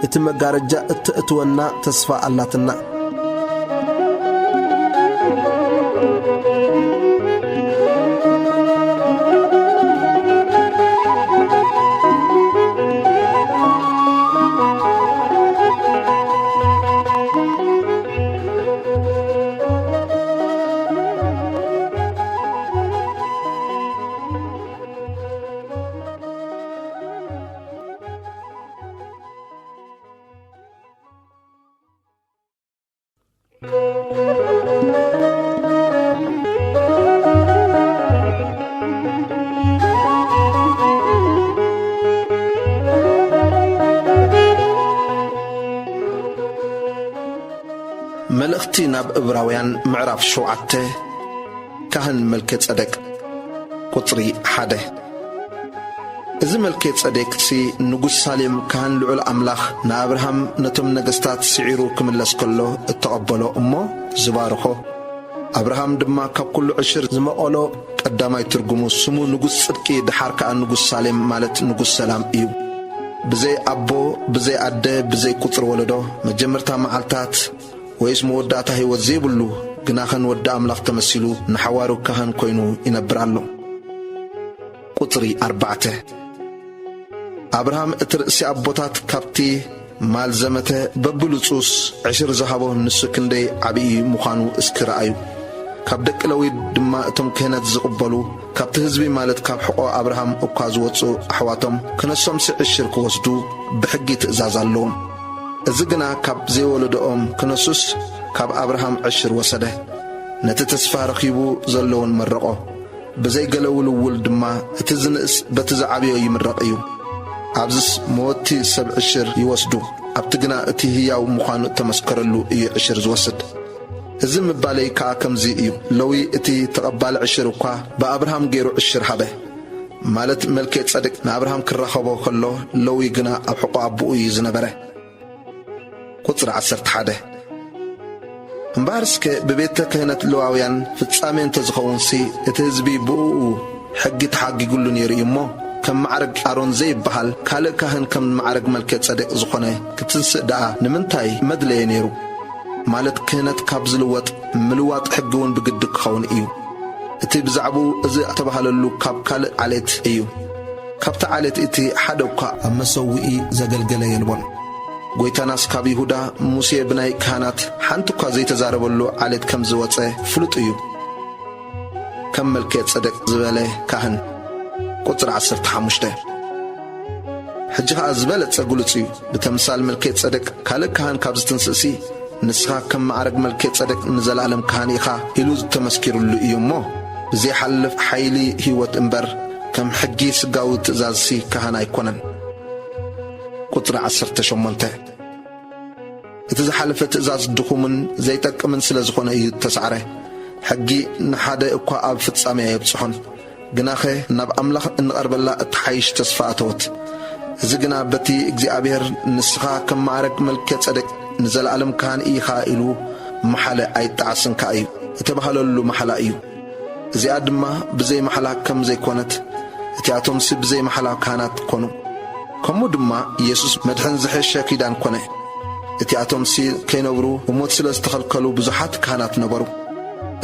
እቲ መጋረጃ እተእትወና ተስፋ ኣላትና። መልእኽቲ ናብ እብራውያን ምዕራፍ ሸውዓተ። ካህን መልከ ጸደቅ። ቁጽሪ ሓደ። እዚ መልከ ጸዴቅሲ ንጉስ ሳሌም ካህን ልዑል ኣምላኽ ንኣብርሃም ነቶም ነገስታት ስዒሩ ክምለስ ከሎ እተቐበሎ እሞ ዝባርኾ፣ ኣብርሃም ድማ ካብ ኩሉ ዕሽር ዝመቐሎ ቀዳማይ ትርጉሙ ስሙ ንጉስ ጽድቂ፣ ደሓር ከኣ ንጉስ ሳሌም ማለት ንጉስ ሰላም እዩ። ብዘይ ኣቦ፣ ብዘይ ኣደ፣ ብዘይ ቁጽሪ ወለዶ፣ መጀመርታ መዓልታት ወይስ መወዳእታ ህይወት ዘይብሉ፣ ግናኸ ንወዲ ኣምላኽ ተመሲሉ ንሓዋሩ ካህን ኮይኑ ይነብር ኣሎ። ቁጽሪ ኣርባዕተ። ኣብርሃም እቲ ርእሲ ኣቦታት ካብቲ ማል ዘመተ በብሉጹስ ዕሽር ዝሃቦ ንሱ ክንደይ ዓብዪ ምዃኑ እስኪ ረኣዩ። ካብ ደቂ ለዊ ድማ እቶም ክህነት ዝቕበሉ፣ ካብቲ ህዝቢ ማለት ካብ ሕቖ ኣብርሃም እኳ ዝወጹ ኣሕዋቶም ክነሶምሲ ዕሽር ክወስዱ ብሕጊ ትእዛዝ ኣለዎም። እዚ ግና ካብ ዘይወለድኦም ክነሱስ ካብ ኣብርሃም ዕሽር ወሰደ። ነቲ ተስፋ ረኺቡ ዘለውን መረቖ። ብዘይ ገለ ውልውል ድማ እቲ ዝንእስ በቲ ዝዓብዮ ይምረቕ እዩ። ኣብዚስ መወቲ ሰብ ዕሽር ይወስዱ፣ ኣብቲ ግና እቲ ህያው ምዃኑ እተመስከረሉ እዩ ዕሽር ዝወስድ። እዚ ምባለይ ከኣ ከምዚ እዩ። ለዊ እቲ ተቐባሊ ዕሽር እኳ ብኣብርሃም ገይሩ ዕሽር ሃበ። ማለት መልከ ጸድቅ ንኣብርሃም ክራኸቦ ከሎ፣ ለዊ ግና ኣብ ሕቖ ኣቦኡ እዩ ዝነበረ። ቁጽሪ ዓሰርተ ሓደ። እምበኣር እስከ ብቤተ ክህነት ለዋውያን ፍጻሜ እንተ ዝኸውንሲ፣ እቲ ህዝቢ ብእኡ ሕጊ ተሓጊጉሉ ነይሩ እዩ እሞ፣ ከም ማዕረግ ኣሮን ዘይበሃል ካልእ ካህን ከም ማዕረግ መልከ ጸዴቅ ዝኾነ ክትንስእ ደኣ ንምንታይ መድለየ ነይሩ? ማለት ክህነት ካብ ዝልወጥ፣ ምልዋጥ ሕጊ እውን ብግዲ ክኸውን እዩ። እቲ ብዛዕባኡ እዚ እተባህለሉ ካብ ካልእ ዓሌት እዩ። ካብቲ ዓሌት እቲ ሓደ እኳ ኣብ መሰውኢ ዘገልገለ የልቦን። ጐይታናስ ካብ ይሁዳ፣ ሙሴ ብናይ ካህናት ሓንቲ እኳ ዘይተዛረበሉ ዓሌት ከም ዝወጸ ፍሉጥ እዩ። ከም መልከ ጸደቅ ዝበለ ካህን። ቁጽሪ ዓሰርተ ሓሙሽተ። ሕጂ ኸኣ ዝበለጸ ግሉጽ እዩ። ብተምሳል መልከ ጸደቅ ካልእ ካህን ካብ ዝትንስእሲ፣ ንስኻ ከም ማዕረግ መልከ ጸደቅ ንዘለኣለም ካህን ኢኻ ኢሉ ዝተመስኪሩሉ እዩ እሞ፣ ብዘይሓልፍ ሓይሊ ህይወት እምበር፣ ከም ሕጊ ስጋዊ ትእዛዝሲ ካህን ኣይኮነን። ቁጽሪ ዓሰርተ ሸሞንተ። እቲ ዝሓለፈ ትእዛዝ ድኹምን ዘይጠቅምን ስለ ዝኾነ እዩ እተሳዕረ። ሕጊ ንሓደ እኳ ኣብ ፍጻሜ ኣየብጽሖን፣ ግናኸ ናብ ኣምላኽ እንቐርበላ እትሓይሽ ተስፋ ኣተወት። እዚ ግና በቲ እግዚኣብሔር፣ "ንስኻ ከም ማዕረግ መልከ ጸደቅ ንዘለኣለም ካህን ኢኻ" ኢሉ መሓለ ኣይጠዓስን ከኣ እዩ እተባህለሉ መሓላ እዩ። እዚኣ ድማ ብዘይ መሓላ ከም ዘይኮነት፣ እቲኣቶምሲ ብዘይ መሓላ ካህናት ኮኑ። ከምኡ ድማ ኢየሱስ መድሕን ዝሐሸ ኪዳን ኮነ። እቲኣቶምሲ ከይነብሩ ብሞት ስለ ዝተኸልከሉ ብዙሓት ካህናት ነበሩ።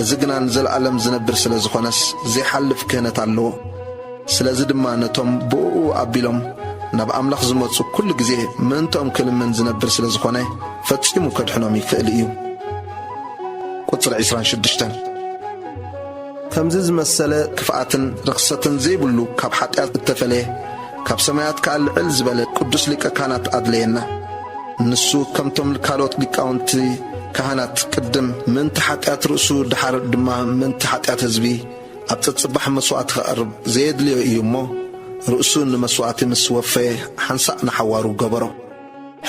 እዚ ግና ንዘለኣለም ዝነብር ስለ ዝኾነስ ዘይሓልፍ ክህነት ኣለዎ። ስለዚ ድማ ነቶም ብእኡ ኣቢሎም ናብ ኣምላኽ ዝመጹ ኩሉ ግዜ ምእንትኦም ክልምን ዝነብር ስለ ዝኾነ፣ ፈጺሙ ከድሕኖም ይኽእል እዩ። ቁጽሪ ዕስራን ሽዱሽተን። ከምዚ ዝመሰለ ክፍኣትን ርኽሰትን ዘይብሉ፣ ካብ ሓጢኣት እተፈለየ፣ ካብ ሰማያት ከኣ ልዕል ዝበለ ቅዱስ ሊቀ ካህናት ኣድለየና። ንሱ ከምቶም ካልኦት ሊቃውንቲ ካህናት ቅድም ምእንቲ ሓጢኣት ርእሱ፣ ደሓር ድማ ምእንቲ ሓጢኣት ህዝቢ ኣብ ጸጽባሕ መስዋእቲ ከቕርብ ዘየድልዮ እዩ እሞ፣ ርእሱ ንመስዋእቲ ምስ ወፈየ ሓንሳእ ንሓዋሩ ገበሮ።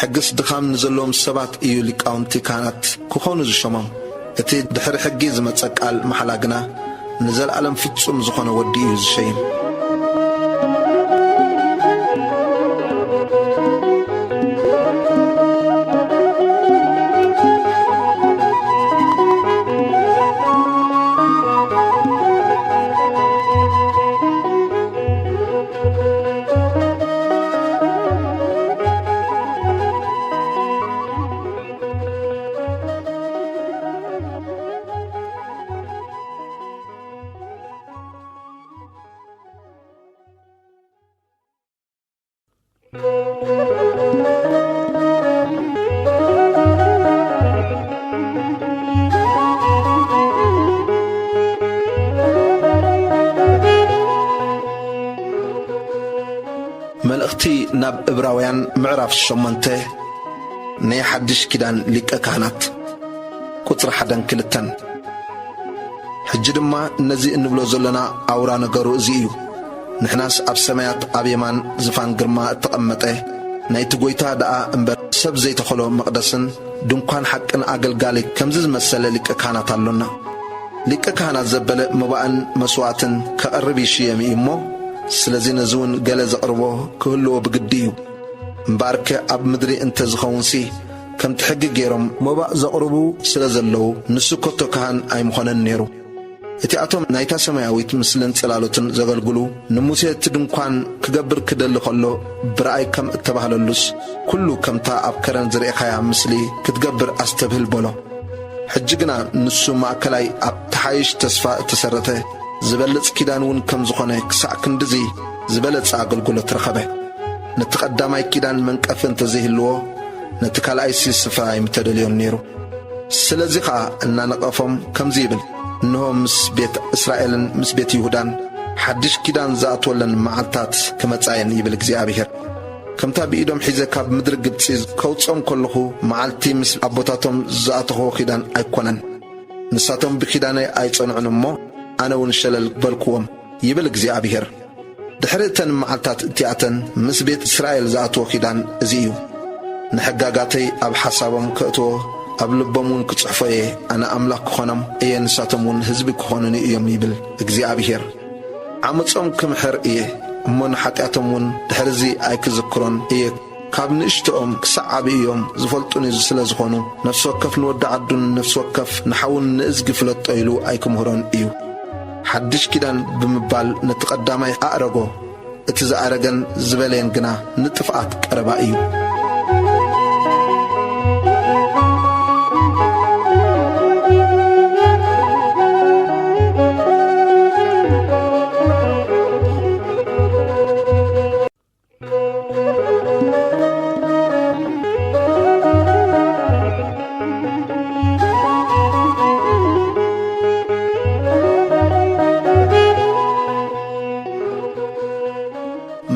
ሕግስ ድኻም ንዘለዎም ሰባት እዩ ሊቃውንቲ ካህናት ክኾኑ ዝሾሞም። እቲ ድሕሪ ሕጊ ዝመጸ ቃል መሓላ ግና ንዘለኣለም ፍጹም ዝኾነ ወዲ እዩ ዝሸይም። መልእኽቲ ናብ እብራውያን ምዕራፍ ሸሞንተ። ናይ ሓድሽ ኪዳን ሊቀ ካህናት። ቁጽሪ ሓደን ክልተን። ሕጂ ድማ ነዚ እንብሎ ዘሎና ኣውራ ነገሩ እዚ እዩ። ንሕናስ ኣብ ሰማያት ኣብ የማን ዝፋን ግርማ እተቐመጠ ናይቲ ጐይታ ደኣ እምበር ሰብ ዘይተኸሎ መቕደስን ድንኳን ሓቅን ኣገልጋሊ ከምዚ ዝመሰለ ሊቀ ካህናት ኣሎና። ሊቀ ካህናት ዘበለ መባእን መስዋእትን ከቐርብ ይሽየም እዩ እሞ፣ ስለዚ ነዚ እውን ገለ ዘቕርቦ ክህልዎ ብግዲ እዩ። እምበኣርከ ኣብ ምድሪ እንተ ዝኸውንሲ፣ ከምቲ ሕጊ ገይሮም መባእ ዘቕርቡ ስለ ዘለዉ፣ ንሱ ከቶ ካህን ኣይምኾነን ነይሩ። እቲኣቶም ናይታ ሰማያዊት ምስልን ጽላሎትን ዘገልግሉ፣ ንሙሴ እቲ ድንኳን ክገብር ክደሊ ኸሎ ብረኣይ ከም እተባህለሉስ፣ ኩሉ ከምታ ኣብ ከረን ዝርኤኻያ ምስሊ ክትገብር ኣስተብህል በሎ። ሕጂ ግና ንሱ ማእከላይ ኣብ ተሓይሽ ተስፋ እተሰረተ ዝበልጽ ኪዳን እውን ከም ዝኾነ ክሳዕ ክንድዚ ዝበለጸ ኣገልግሎት ረኸበ። ነቲ ቀዳማይ ኪዳን መንቀፊ እንተ ዘይህልዎ፣ ነቲ ካልኣይሲ ስፍራ ኣይምተደልዮን ነይሩ። ስለዚ ኸኣ እናነቐፎም ከምዚ ይብል፣ እንሆ ምስ ቤት እስራኤልን ምስ ቤት ይሁዳን ሓድሽ ኪዳን ዝኣትወለን መዓልታት ክመጻ እየን ይብል እግዚኣብሄር። ከምታ ብኢዶም ሒዘ ካብ ምድሪ ግብጺ ከውጾም ከለኹ መዓልቲ ምስ ኣቦታቶም ዝኣተኽዎ ኪዳን ኣይኮነን። ንሳቶም ብኪዳነይ ኣይጸንዑን እሞ፣ ኣነ እውን ሸለል በልክዎም፣ ይብል እግዚኣብሄር። ድሕሪ እተን መዓልታት እቲኣተን ምስ ቤት እስራኤል ዝኣትዎ ኪዳን እዚ እዩ። ንሕጋጋተይ ኣብ ሓሳቦም ከእትዎ፣ ኣብ ልቦም እውን ክጽሕፎ እየ። ኣነ ኣምላኽ ክኾኖም እየ፣ ንሳቶም እውን ህዝቢ ክኾኑኒ እዮም፣ ይብል እግዚኣብሄር። ዓመጾም ክምሕር እየ፣ እሞ ንሓጢኣቶም እውን ድሕርዚ ኣይክዝክሮን እየ። ካብ ንእሽቶኦም ክሳዕ ዓብዮም ዝፈልጡኒ ስለ ዝኾኑ፣ ነፍሲ ወከፍ ንወዲ ዓዱን ነፍሲ ወከፍ ንሓዉን ንእዝጊ ፍለጦ ኢሉ ኣይክምህሮን እዩ። ሓድሽ ኪዳን ብምባል ነቲ ቀዳማይ ኣእረጎ፣ እቲ ዝኣረገን ዝበለየን ግና ንጥፍኣት ቀረባ እዩ።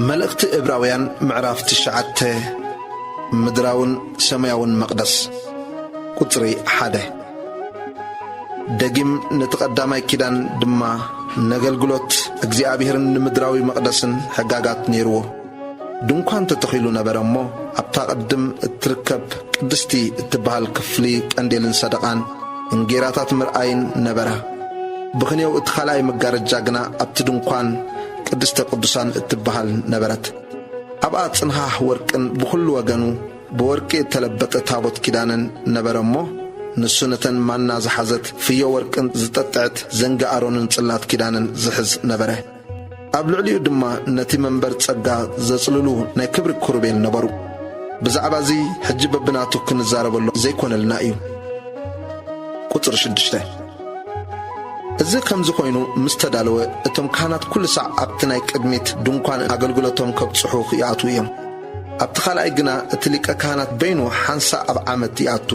መልእኽቲ ዕብራውያን ምዕራፍ ትሽዓተ። ምድራውን ሰማያውን መቕደስ። ቁጽሪ ሓደ። ደጊም ነቲ ቀዳማይ ኪዳን ድማ ነገልግሎት እግዚኣብሔርን ንምድራዊ መቕደስን ሕጋጋት ነይርዎ። ድንኳን ተተኺሉ ነበረ እሞ፣ ኣብታ ቅድም እትርከብ ቅድስቲ እትበሃል ክፍሊ ቀንዴልን ሰደቓን እንጌራታት ምርኣይን ነበራ። ብኽንየው እቲ ካልኣይ መጋረጃ ግና ኣብቲ ድንኳን ቅድስተ ቅዱሳን እትበሃል ነበረት። ኣብኣ ጽንሃህ ወርቅን ብኹሉ ወገኑ ብወርቂ እተለበጠ ታቦት ኪዳንን ነበረ እሞ፣ ንሱ ነተን ማና ዝሓዘት ፍዮ ወርቅን ዝጠጥዐት ዘንጊ ኣሮንን ጽላት ኪዳንን ዝሕዝ ነበረ። ኣብ ልዕሊኡ ድማ ነቲ መንበር ጸጋ ዘጽልሉ ናይ ክብሪ ክሩቤል ነበሩ። ብዛዕባ እዚ ሕጂ በብናቱ ክንዛረበሉ ዘይኮነልና እዩ። ቁጽሪ ሽዱሽተ። እዚ ከምዚ ኮይኑ ምስ ተዳለወ፣ እቶም ካህናት ኩሉ ሳዕ ኣብቲ ናይ ቅድሚት ድንኳን ኣገልግሎቶም ከብጽሑ ይኣትዉ እዮም። ኣብቲ ካልኣይ ግና እቲ ሊቀ ካህናት በይኑ ሓንሳእ ኣብ ዓመት ይኣቱ።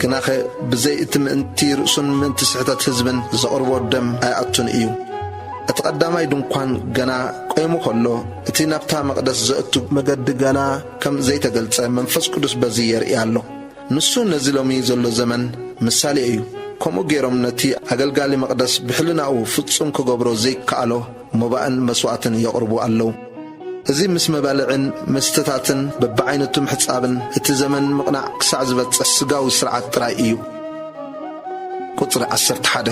ግናኸ ብዘይ እቲ ምእንቲ ርእሱን ምእንቲ ስሕተት ህዝብን ዘቕርቦ ደም ኣይኣቱን እዩ። እቲ ቀዳማይ ድንኳን ገና ቆይሙ ከሎ፣ እቲ ናብታ መቕደስ ዘእቱ መገዲ ገና ከም ዘይተገልጸ መንፈስ ቅዱስ በዚ የርኢ ኣሎ። ንሱ ነዚ ሎሚ ዘሎ ዘመን ምሳሌ እዩ። ከምኡ ገይሮም ነቲ ኣገልጋሊ መቕደስ ብሕልናኡ ፍጹም ክገብሮ ዘይከኣሎ መባእን መስዋእትን የቕርቡ ኣለዉ። እዚ ምስ መባልዕን መስተታትን በብዓይነቱ ምሕጻብን እቲ ዘመን ምቕናዕ ክሳዕ ዝበጽሕ ስጋዊ ስርዓት ጥራይ እዩ። ቁጽሪ ዓሰርተ ሓደ።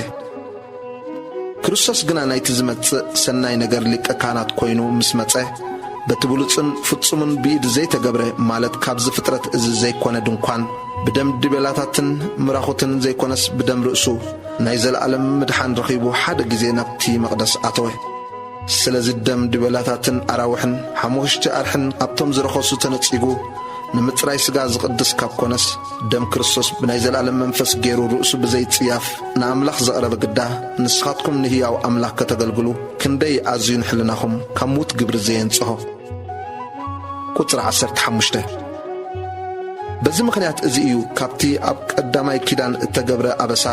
ክርስቶስ ግና ናይቲ ዝመጽእ ሰናይ ነገር ሊቀ ካህናት ኮይኑ ምስ መጸ፣ በቲ ብሉጽን ፍጹምን ብኢድ ዘይተገብረ፣ ማለት ካብዚ ፍጥረት እዚ ዘይኮነ ድንኳን፣ ብደም ድቤላታትን ምራኹትን ዘይኮነስ ብደም ርእሱ፣ ናይ ዘለኣለም ምድሓን ረኺቡ ሓደ ግዜ ናብቲ መቕደስ ኣተወ። ስለዚ ደም ድቤላታትን ኣራውሕን ሓሙኽሽቲ ኣርሕን ኣብቶም ዝረኸሱ ተነጺጉ፣ ንምጽራይ ስጋ ዝቕድስ ካብ ኮነስ፣ ደም ክርስቶስ ብናይ ዘለኣለም መንፈስ ገይሩ ርእሱ ብዘይጽያፍ ንኣምላኽ ዘቕረበ ግዳ፣ ንስኻትኩም ንህያው ኣምላኽ ከተገልግሉ ክንደይ ኣዝዩ ንሕልናኹም ካብ ምዉት ግብሪ ዘየንጽሆ። ቁጽሪ ዓሰርተ ሓሙሽተ። በዚ ምኽንያት እዚ እዩ ካብቲ ኣብ ቀዳማይ ኪዳን እተገብረ ኣበሳ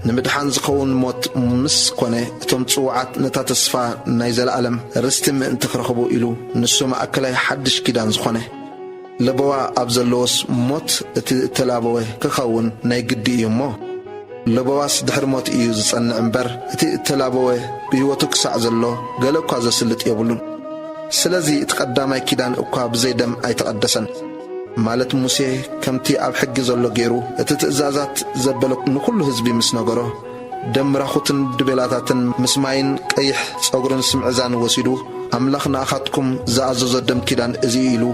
ንምድሓን ዝኸውን ሞት ምስ ኮነ፣ እቶም ጽዉዓት ነታ ተስፋ ናይ ዘለኣለም ርስቲ ምእንቲ ክረኽቡ ኢሉ፣ ንሱ ማእከላይ ሓድሽ ኪዳን ዝኾነ። ለበዋ ኣብ ዘለዎስ ሞት እቲ እተላበወ ክኸውን ናይ ግዲ እዩ እሞ፣ ለበዋስ ድሕሪ ሞት እዩ ዝጸንዕ እምበር፣ እቲ እተላበወ ብህይወቱ ክሳዕ ዘሎ ገለ እኳ ዘስልጥ የብሉን። ስለዚ እቲ ቀዳማይ ኪዳን እኳ ብዘይ ደም ኣይተቐደሰን። ማለት ሙሴ ከምቲ ኣብ ሕጊ ዘሎ ገይሩ እቲ ትእዛዛት ዘበለ ንኹሉ ህዝቢ ምስ ነገሮ፣ ደም ምራኹትን ድቤላታትን ምስ ማይን ቀይሕ ጸጉርን ስምዕዛን ወሲዱ፣ ኣምላኽ ንኣኻትኩም ዝኣዘዞ ደም ኪዳን እዚ እዩ ኢሉ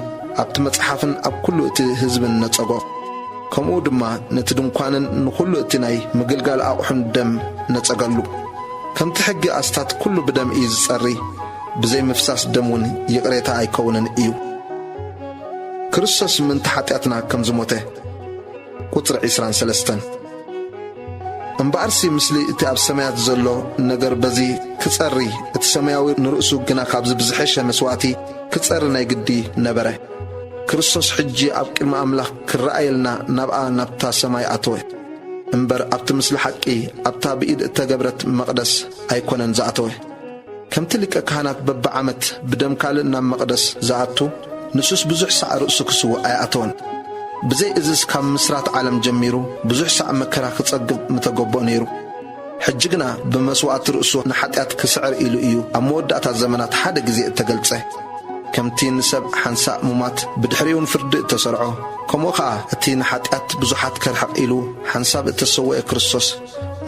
ኣብቲ መጽሓፍን ኣብ ኩሉ እቲ ህዝብን ነጸጎ። ከምኡ ድማ ነቲ ድንኳንን ንኹሉ እቲ ናይ ምግልጋል ኣቑሑን ደም ነጸገሉ። ከምቲ ሕጊ ኣስታት ኩሉ ብደም እዩ ዝጸሪ፣ ብዘይ ምፍሳስ ደም እውን ይቕሬታ ኣይከውንን እዩ። ክርስቶስ ምእንቲ ሓጢኣትና ከም ዝሞተ። ቁጽሪ ዕስራን ሰለስተን። እምበኣርሲ ምስሊ እቲ ኣብ ሰማያት ዘሎ ነገር በዚ ክጸሪ፣ እቲ ሰማያዊ ንርእሱ ግና ካብዚ ብዝሐሸ መስዋእቲ ክጸሪ ናይ ግዲ ነበረ። ክርስቶስ ሕጂ ኣብ ቅድሚ ኣምላኽ ክረኣየልና ናብኣ ናብታ ሰማይ ኣተወ። እምበር ኣብቲ ምስሊ ሓቂ ኣብታ ብኢድ እተገብረት መቕደስ ኣይኮነን ዝኣተወ። ከምቲ ሊቀ ካህናት በብዓመት ብደም ካልእ ናብ መቕደስ ዝኣቱ፣ ንሱስ ብዙሕ ሳዕ ርእሱ ክስውእ ኣይኣተወን። ብዘይ እዝስ ካብ ምስራት ዓለም ጀሚሩ ብዙሕ ሳዕ መከራ ክጸግብ ምተገብኦ ነይሩ። ሕጂ ግና ብመስዋእቲ ርእሱ ንሓጢኣት ክስዕር ኢሉ እዩ ኣብ መወዳእታ ዘመናት ሓደ ግዜ እተገልጸ። ከምቲ ንሰብ ሓንሳእ ሙማት ብድሕሪኡን ፍርዲ እተሰርዖ፣ ከምኡ ኸኣ እቲ ንሓጢኣት ብዙሓት ከርሕቕ ኢሉ ሓንሳብ እተሰውአ ክርስቶስ፣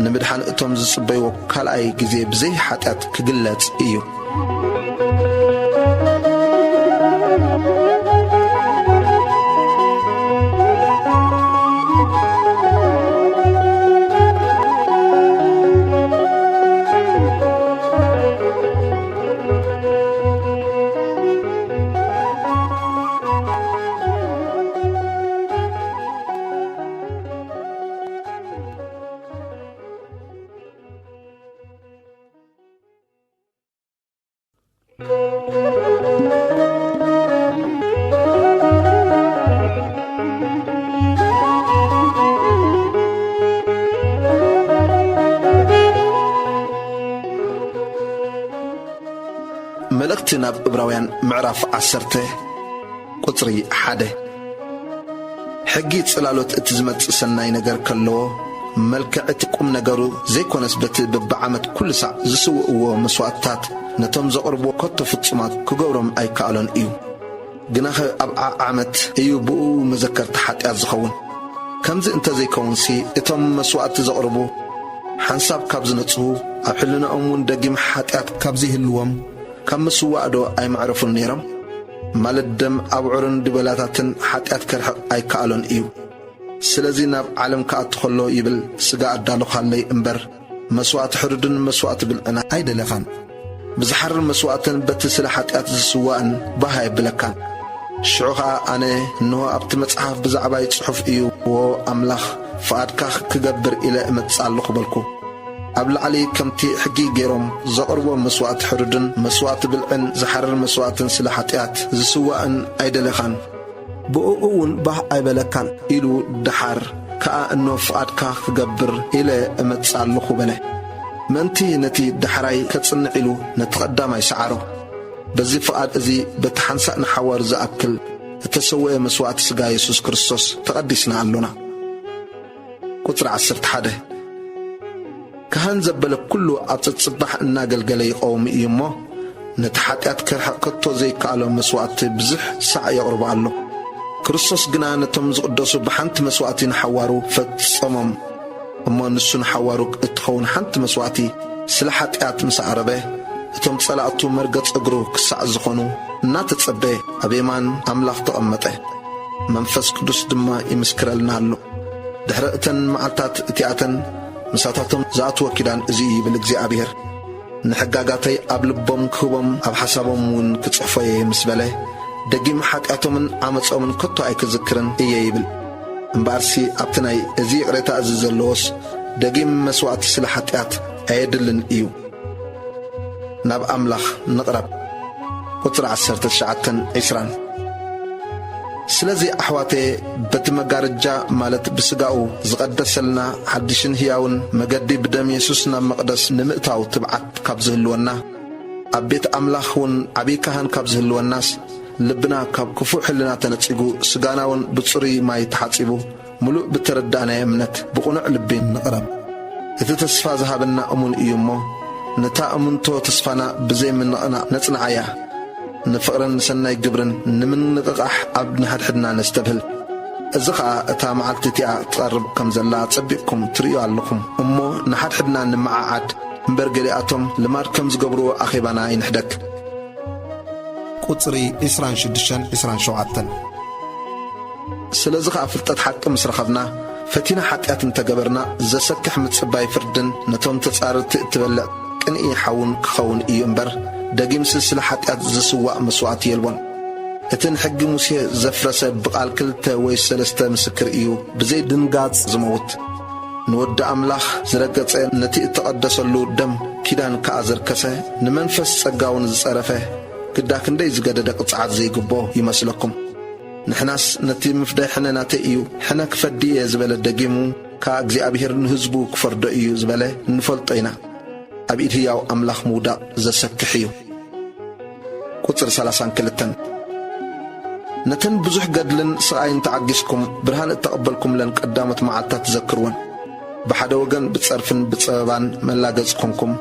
ንምድሓን እቶም ዝጽበይዎ ካልኣይ ግዜ ብዘይ ሓጢኣት ክግለጽ እዩ። መልእኽቲ ናብ እብራውያን ምዕራፍ ዓሰርተ ቁጽሪ ሓደ። ሕጊ ጽላሎት እቲ ዝመጽእ ሰናይ ነገር ከለዎ፣ መልክዕ እቲ ቁም ነገሩ ዘይኮነስ በቲ በብዓመት ኩሉ ሳዕ ዝስውእዎ መስዋእትታት ነቶም ዘቕርብዎ ከቶ ፍጹማት ክገብሮም ኣይከኣሎን እዩ። ግናኸ ኣብ ዓዓመት እዩ ብእኡ መዘከርታ ሓጢኣት ዝኸውን። ከምዚ እንተ ዘይከውንሲ፣ እቶም መስዋእቲ ዘቕርቡ ሓንሳብ ካብ ዝነጽሁ፣ ኣብ ሕልናኦም እውን ደጊም ሓጢኣት ካብ ዘይህልዎም፣ ካብ ምስዋእዶ ኣይመዕረፉን ነይሮም? ማለት ደም ኣብዑርን ድበላታትን ሓጢኣት ከርሕቕ ኣይከኣሎን እዩ። ስለዚ ናብ ዓለም ክኣቱ ኸሎ ይብል፣ ስጋ ኣዳለኻለይ እምበር፣ መስዋእቲ ሕሩድን መስዋእቲ ብልዕን ኣይደለኻን። ብዝሓርር መስዋእትን በቲ ስለ ሓጢኣት ዝስዋእን ባህ ኣየብለካን። ሽዑ ኸኣ ኣነ፣ እንሆ ኣብቲ መጽሓፍ ብዛዕባይ ጽሑፍ እዩ፣ ወ ኣምላኽ፣ ፍቓድካ ክገብር ኢለ እመጽእ ኣለኹ በልኩ። ኣብ ላዕሊ ከምቲ ሕጊ ገይሮም ዘቕርቦ መስዋእቲ ሕሩድን መስዋእቲ ብልዕን ዝሓርር መስዋእትን ስለ ሓጢኣት ዝስዋእን ኣይደለኻን። ብእኡ እውን ባህ ኣይበለካን ኢሉ፣ ደሓር ከኣ እኖ ፍቓድካ ክገብር ኢለ እመጽእ ኣለኹ በለ። ምእንቲ ነቲ ዳሕራይ ከጽንዕ ኢሉ ነቲ ቀዳማይ ሰዓሮ። በዚ ፍቓድ እዚ በቲ ሓንሳእ ንሓዋሩ ዝኣክል እተሰውአ መስዋእቲ ሥጋ የሱስ ክርስቶስ ተቐዲስና ኣሎና። ቁጽሪ ዓሰርተ ሓደ። ካህን ዘበለ ኩሉ ኣብ ጸጽባሕ እናገልገለ ይቐውም እዩ እሞ፣ ነቲ ሓጢኣት ከርሕቕ ከቶ ዘይከኣሎ መስዋእቲ ብዙሕ ሳዕ የቕርቦ ኣሎ። ክርስቶስ ግና ነቶም ዝቕደሱ ብሓንቲ መስዋእቲ ንሓዋሩ ፈጸሞም። እሞ ንሱ ንሓዋሩ እትኸውን ሓንቲ መስዋእቲ ስለ ሓጢኣት ምስ ኣቕረበ፣ እቶም ጸላእቱ መርገጽ እግሩ ክሳዕ ዝኾኑ እናተጸበየ ኣብ የማን ኣምላኽ ተቐመጠ። መንፈስ ቅዱስ ድማ ይምስክረልና ኣሎ። ድሕሪ እተን መዓልታት እቲኣተን ምሳታቶም ዝኣትዎ ኪዳን እዚ እዩ ይብል እግዚኣብሔር። ንሕጋጋተይ ኣብ ልቦም ክህቦም ኣብ ሓሳቦም እውን ክጽሕፎ እየ ምስ በለ፣ ደጊም ሓጢኣቶምን ዓመጾምን ከቶ ኣይክዝክርን እየ ይብል። እምበኣርሲ ኣብቲ ናይ እዚ ይቕሬታ እዚ ዘለዎስ ደጊም መስዋእቲ ስለ ሓጢኣት ኣየድልን እዩ። ናብ ኣምላኽ ንቕረብ። ቁጽሪ ዓሰርተ ትሽዓተን ዒስራን። ስለዚ ኣሕዋተየ፣ በቲ መጋረጃ ማለት ብስጋኡ ዝቐደሰልና ሓድሽን ህያውን መገዲ ብደም የሱስ ናብ መቕደስ ንምእታው ትብዓት ካብ ዝህልወና፣ ኣብ ቤት ኣምላኽ እውን ዓብዪ ካህን ካብ ዝህልወናስ፣ ልብና ካብ ክፉእ ሕልና ተነጺጉ፣ ስጋና እውን ብጽሩይ ማይ ተሓጺቡ፣ ምሉእ ብተረዳእናዮ እምነት ብቕኑዕ ልቢ ንቕረብ። እቲ ተስፋ ዝሃበና እሙን እዩ እሞ፣ ነታ እሙንቶ ተስፋና ብዘይምንቕናቕ ነጽንዓያ። ንፍቕርን ንሰናይ ግብርን ንምንቕቓሕ ኣብ ንሓድሕድና ነስተብህል። እዚ ኸኣ እታ መዓልቲ እቲኣ ትቐርብ ከም ዘላ ጸቢቕኩም ትርእዩ ኣለኹም እሞ፣ ንሓድሕድና ንምዓዓድ እምበር፣ ገሊኣቶም ልማድ ከም ዝገብርዎ ኣኼባና ይንሕደግ። ቁጽሪ ዒስራን ሽዱሽተን ዒስራን ሸውዓተን። ስለዚ ኸኣ ፍልጠት ሓቂ ምስ ረኸብና፣ ፈቲና ሓጢኣት እንተ ገበርና፣ ዘሰክሕ ምጽባይ ፍርድን ነቶም ተጻረርቲ እትበልዕ ቅንኢ ሓውን ክኸውን እዩ እምበር፣ ደጊምሲ ስለ ሓጢኣት ዝስዋእ መስዋእቲ የልቦን። እቲ ንሕጊ ሙሴ ዘፍረሰ ብቓል ክልተ ወይ ሰለስተ ምስክር እዩ ብዘይ ድንጋጽ ዝመውት። ንወዲ ኣምላኽ ዝረገጸ ነቲ እተቐደሰሉ ደም ኪዳን ከኣ ዘርከሰ፣ ንመንፈስ ጸጋውን ዝጸረፈ፣ ግዳ ክንደይ ዝገደደ ቅጽዓት ዘይግብኦ ይመስለኩም? ንሕናስ ነቲ ምፍዳይ ሕነ ናተይ እዩ፣ ሕነ ክፈዲ እየ ዝበለ ደጊሙ ከኣ እግዚኣብሔር ንህዝቡ ክፈርዶ እዩ ዝበለ እንፈልጦ ኢና። ኣብ ኢድ ህያው ኣምላኽ ምውዳቕ ዘሰክሕ እዩ። ቁጽሪ ሰላሳን ክልተን። ነተን ብዙሕ ገድልን ስቓይን ተዓጊስኩም ብርሃን እተቐበልኩምለን ቀዳሞት መዓልታት ትዘክርወን። ብሓደ ወገን ብጸርፍን ብጸበባን መላገጽ ኮንኩም፣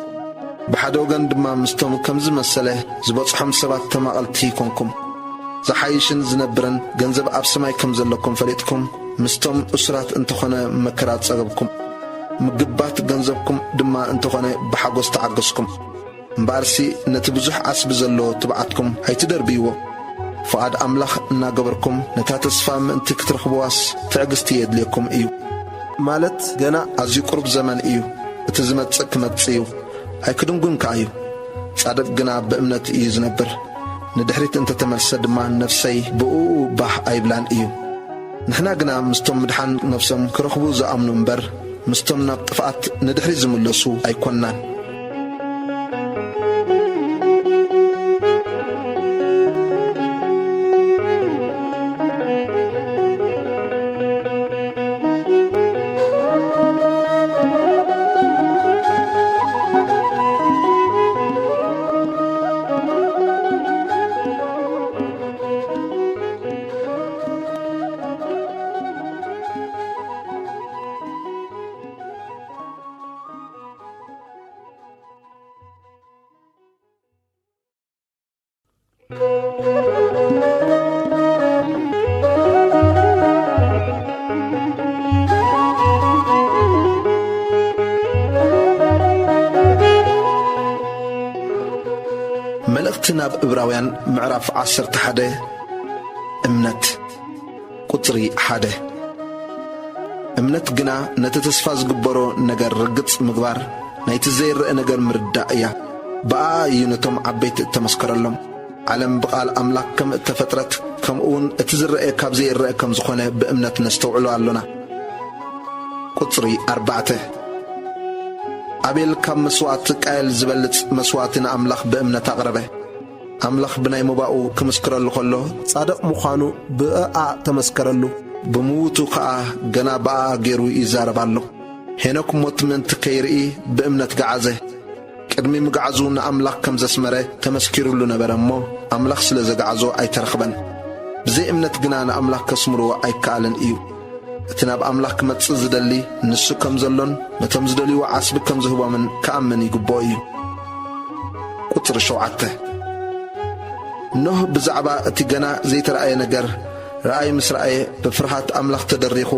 ብሓደ ወገን ድማ ምስቶም ከምዚ መሰለ ዝበጽሖም ሰባት ተማቐልቲ ኮንኩም። ዝሓይሽን ዝነብርን ገንዘብ ኣብ ሰማይ ከም ዘለኩም ፈሊጥኩም፣ ምስቶም እሱራት እንተኾነ መከራ ጸገብኩም፣ ምግባት ገንዘብኩም ድማ እንተኾነ ብሓጎስ ተዓገስኩም። እምበኣርሲ ነቲ ብዙሕ ዓስቢ ዘለዎ ትብዓትኩም ኣይትደርብይዎ። ፍቓድ ኣምላኽ እናገበርኩም ነታ ተስፋ ምእንቲ ክትረኽብዋስ ትዕግስቲ የድልየኩም እዩ። ማለት ገና ኣዝዩ ቁሩብ ዘመን እዩ፣ እቲ ዝመጽእ ክመጽእ እዩ፣ ኣይክድንጉን ከኣ እዩ። ጻድቕ ግና ብእምነት እዩ ዝነብር። ንድሕሪት እንተ ተመልሰ ድማ ነፍሰይ ብእኡ ባህ ኣይብላን እዩ። ንሕና ግና ምስቶም ምድሓን ነፍሶም ክረኽቡ ዝኣምኑ እምበር፣ ምስቶም ናብ ጥፍኣት ንድሕሪት ዝምለሱ ኣይኮንናን። መልእኽቲ ናብ ዕብራውያን ምዕራፍ ዓሰርተ ሓደ። እምነት። ቁጽሪ ሓደ። እምነት ግና ነቲ ተስፋ ዝግበሮ ነገር ርግጽ ምግባር፣ ናይቲ ዘይረኣ ነገር ምርዳእ እያ። ብኣኣ እዩ ነቶም ዓበይቲ እተመስከረሎም። ዓለም ብቓል ኣምላኽ ከም እተፈጥረት፣ ከምኡውን እቲ ዝረአ ካብ ዘይረአ ከም ዝኾነ ብእምነት ነስተውዕሎ ኣሎና። ቁጽሪ ኣርባዕተ። ኣቤል ካብ መስዋእቲ ቃየል ዝበልጽ መስዋእቲ ንኣምላኽ ብእምነት ኣቕረበ። ኣምላኽ ብናይ መባኡ ክምስክረሉ ከሎ፣ ጻድቕ ምዃኑ ብእኣ ተመስከረሉ። ብምዉቱ ከኣ ገና ብኣኣ ገይሩ ይዛረብ ኣሎ። ሄኖክ ሞት ምእንቲ ከይርኢ ብእምነት ገዓዘ። ቅድሚ ምግዓዙ ንኣምላኽ ከም ዘስመረ ተመስኪሩሉ ነበረ እሞ፣ ኣምላኽ ስለ ዘግዓዞ ኣይተረኽበን። ብዘይ እምነት ግና ንኣምላኽ ከስምርዎ ኣይከኣልን እዩ። እቲ ናብ ኣምላኽ ክመጽእ ዝደሊ፣ ንሱ ከም ዘሎን ነቶም ዝደልይዎ ዓስቢ ከም ዝህቦምን ክኣምን ይግብኦ እዩ። ቁጽሪ ሸውዓተ። ኖህ ብዛዕባ እቲ ገና ዘይተራእየ ነገር፣ ረኣይ ምስ ረኣየ፣ ብፍርሃት ኣምላኽ ተደሪኹ፣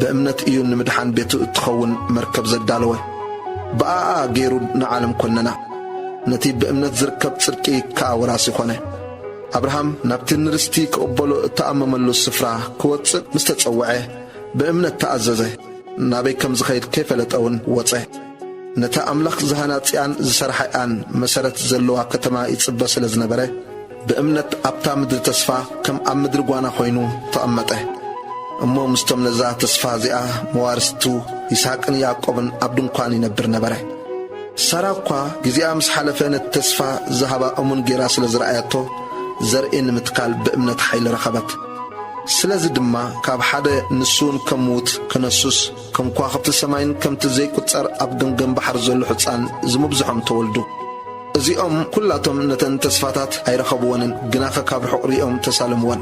ብእምነት እዩ ንምድሓን ቤቱ እትኸውን መርከብ ዘዳለወ። ብኣኣ ገይሩ ንዓለም ኰነና። ነቲ ብእምነት ዝርከብ ጽድቂ ከኣ ወራሲ ኾነ። ኣብርሃም ናብቲ ንርስቲ ክቕበሎ እተኣመመሉ ስፍራ ክወጽእ ምስ ተጸውዐ፣ ብእምነት ተኣዘዘ። ናበይ ከም ዝኸይድ ከይፈለጠ እውን ወጸ። ነታ ኣምላኽ ዝሃናጽያን ዝሰርሓያን መሰረት ዘለዋ ከተማ ይጽበ ስለ ዝነበረ፣ ብእምነት ኣብታ ምድሪ ተስፋ ከም ኣብ ምድሪ ጓና ኾይኑ ተቐመጠ። እሞ ምስቶም ነዛ ተስፋ እዚኣ መዋርስቱ ይስሐቅን ያዕቆብን ኣብ ድንኳን ይነብር ነበረ። ሳራ እኳ ግዜኣ ምስ ሓለፈ ነቲ ተስፋ ዝሃባ እሙን ጌራ ስለ ዝረኣየቶ፣ ዘርኢ ንምትካል ብእምነት ሓይሊ ረኸበት። ስለዚ ድማ ካብ ሓደ ንሱ እውን ከም ምዉት ክነሱስ፣ ከም ከዋኽብቲ ሰማይን ከምቲ ዘይቁጸር ኣብ ገምገም ባሕሪ ዘሎ ሕጻን ዝምብዝሖም ተወልዱ። እዚኦም ኩላቶም ነተን ተስፋታት ኣይረኸብወንን፣ ግናኸ ካብ ርሑቕ ሪኦም ተሳለምወን።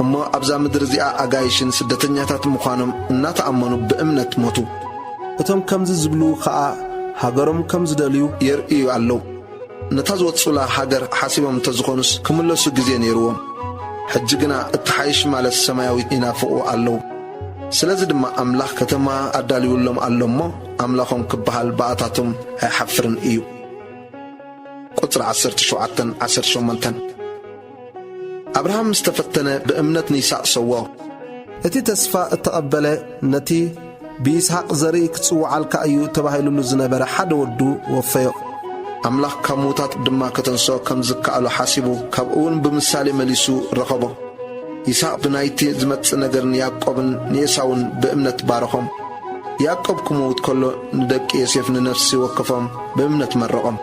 እሞ ኣብዛ ምድሪ እዚኣ ኣጋይሽን ስደተኛታት ምዃኖም እናተኣመኑ ብእምነት ሞቱ። እቶም ከምዚ ዝብሉ ኸኣ ሃገሮም ከም ዝደልዩ የርእዩ ኣለዉ። ነታ ዝወጽኡላ ሃገር ሓሲቦም እንተ ዝኾኑስ ክምለሱ ግዜ ነይርዎም። ሕጂ ግና እትሓይሽ ማለት ሰማያዊት ይናፍቑ ኣለዉ። ስለዚ ድማ ኣምላኽ ከተማ ኣዳልዩሎም ኣሎ እሞ፣ ኣምላኾም ክበሃል ብኣታቶም ኣይሓፍርን እዩ። ቁጽሪ ዓሰርተ ሸውዓተን ዓሰርተ ሸሞንተን። ኣብርሃም ምስ ተፈተነ ብእምነት ንይስሐቅ ሰውኦ። እቲ ተስፋ እተቐበለ ነቲ ብይስሐቅ ዘርኢ ክጽውዓልካ እዩ ተባሂሉሉ ዝነበረ ሓደ ወዱ ወፈዮ። ኣምላኽ ካብ ምዉታት ድማ ከተንስኦ ከም ዝከኣሎ ሓሲቡ፣ ካብኡ እውን ብምሳሌ መሊሱ ረኸቦ። ይስሐቅ ብናይቲ ዝመጽእ ነገር ንያዕቆብን ንኤሳውን ብእምነት ባረኾም። ያዕቆብ ክመውት ከሎ ንደቂ ዮሴፍ ንነፍሲ ወከፎም ብእምነት መረቖም።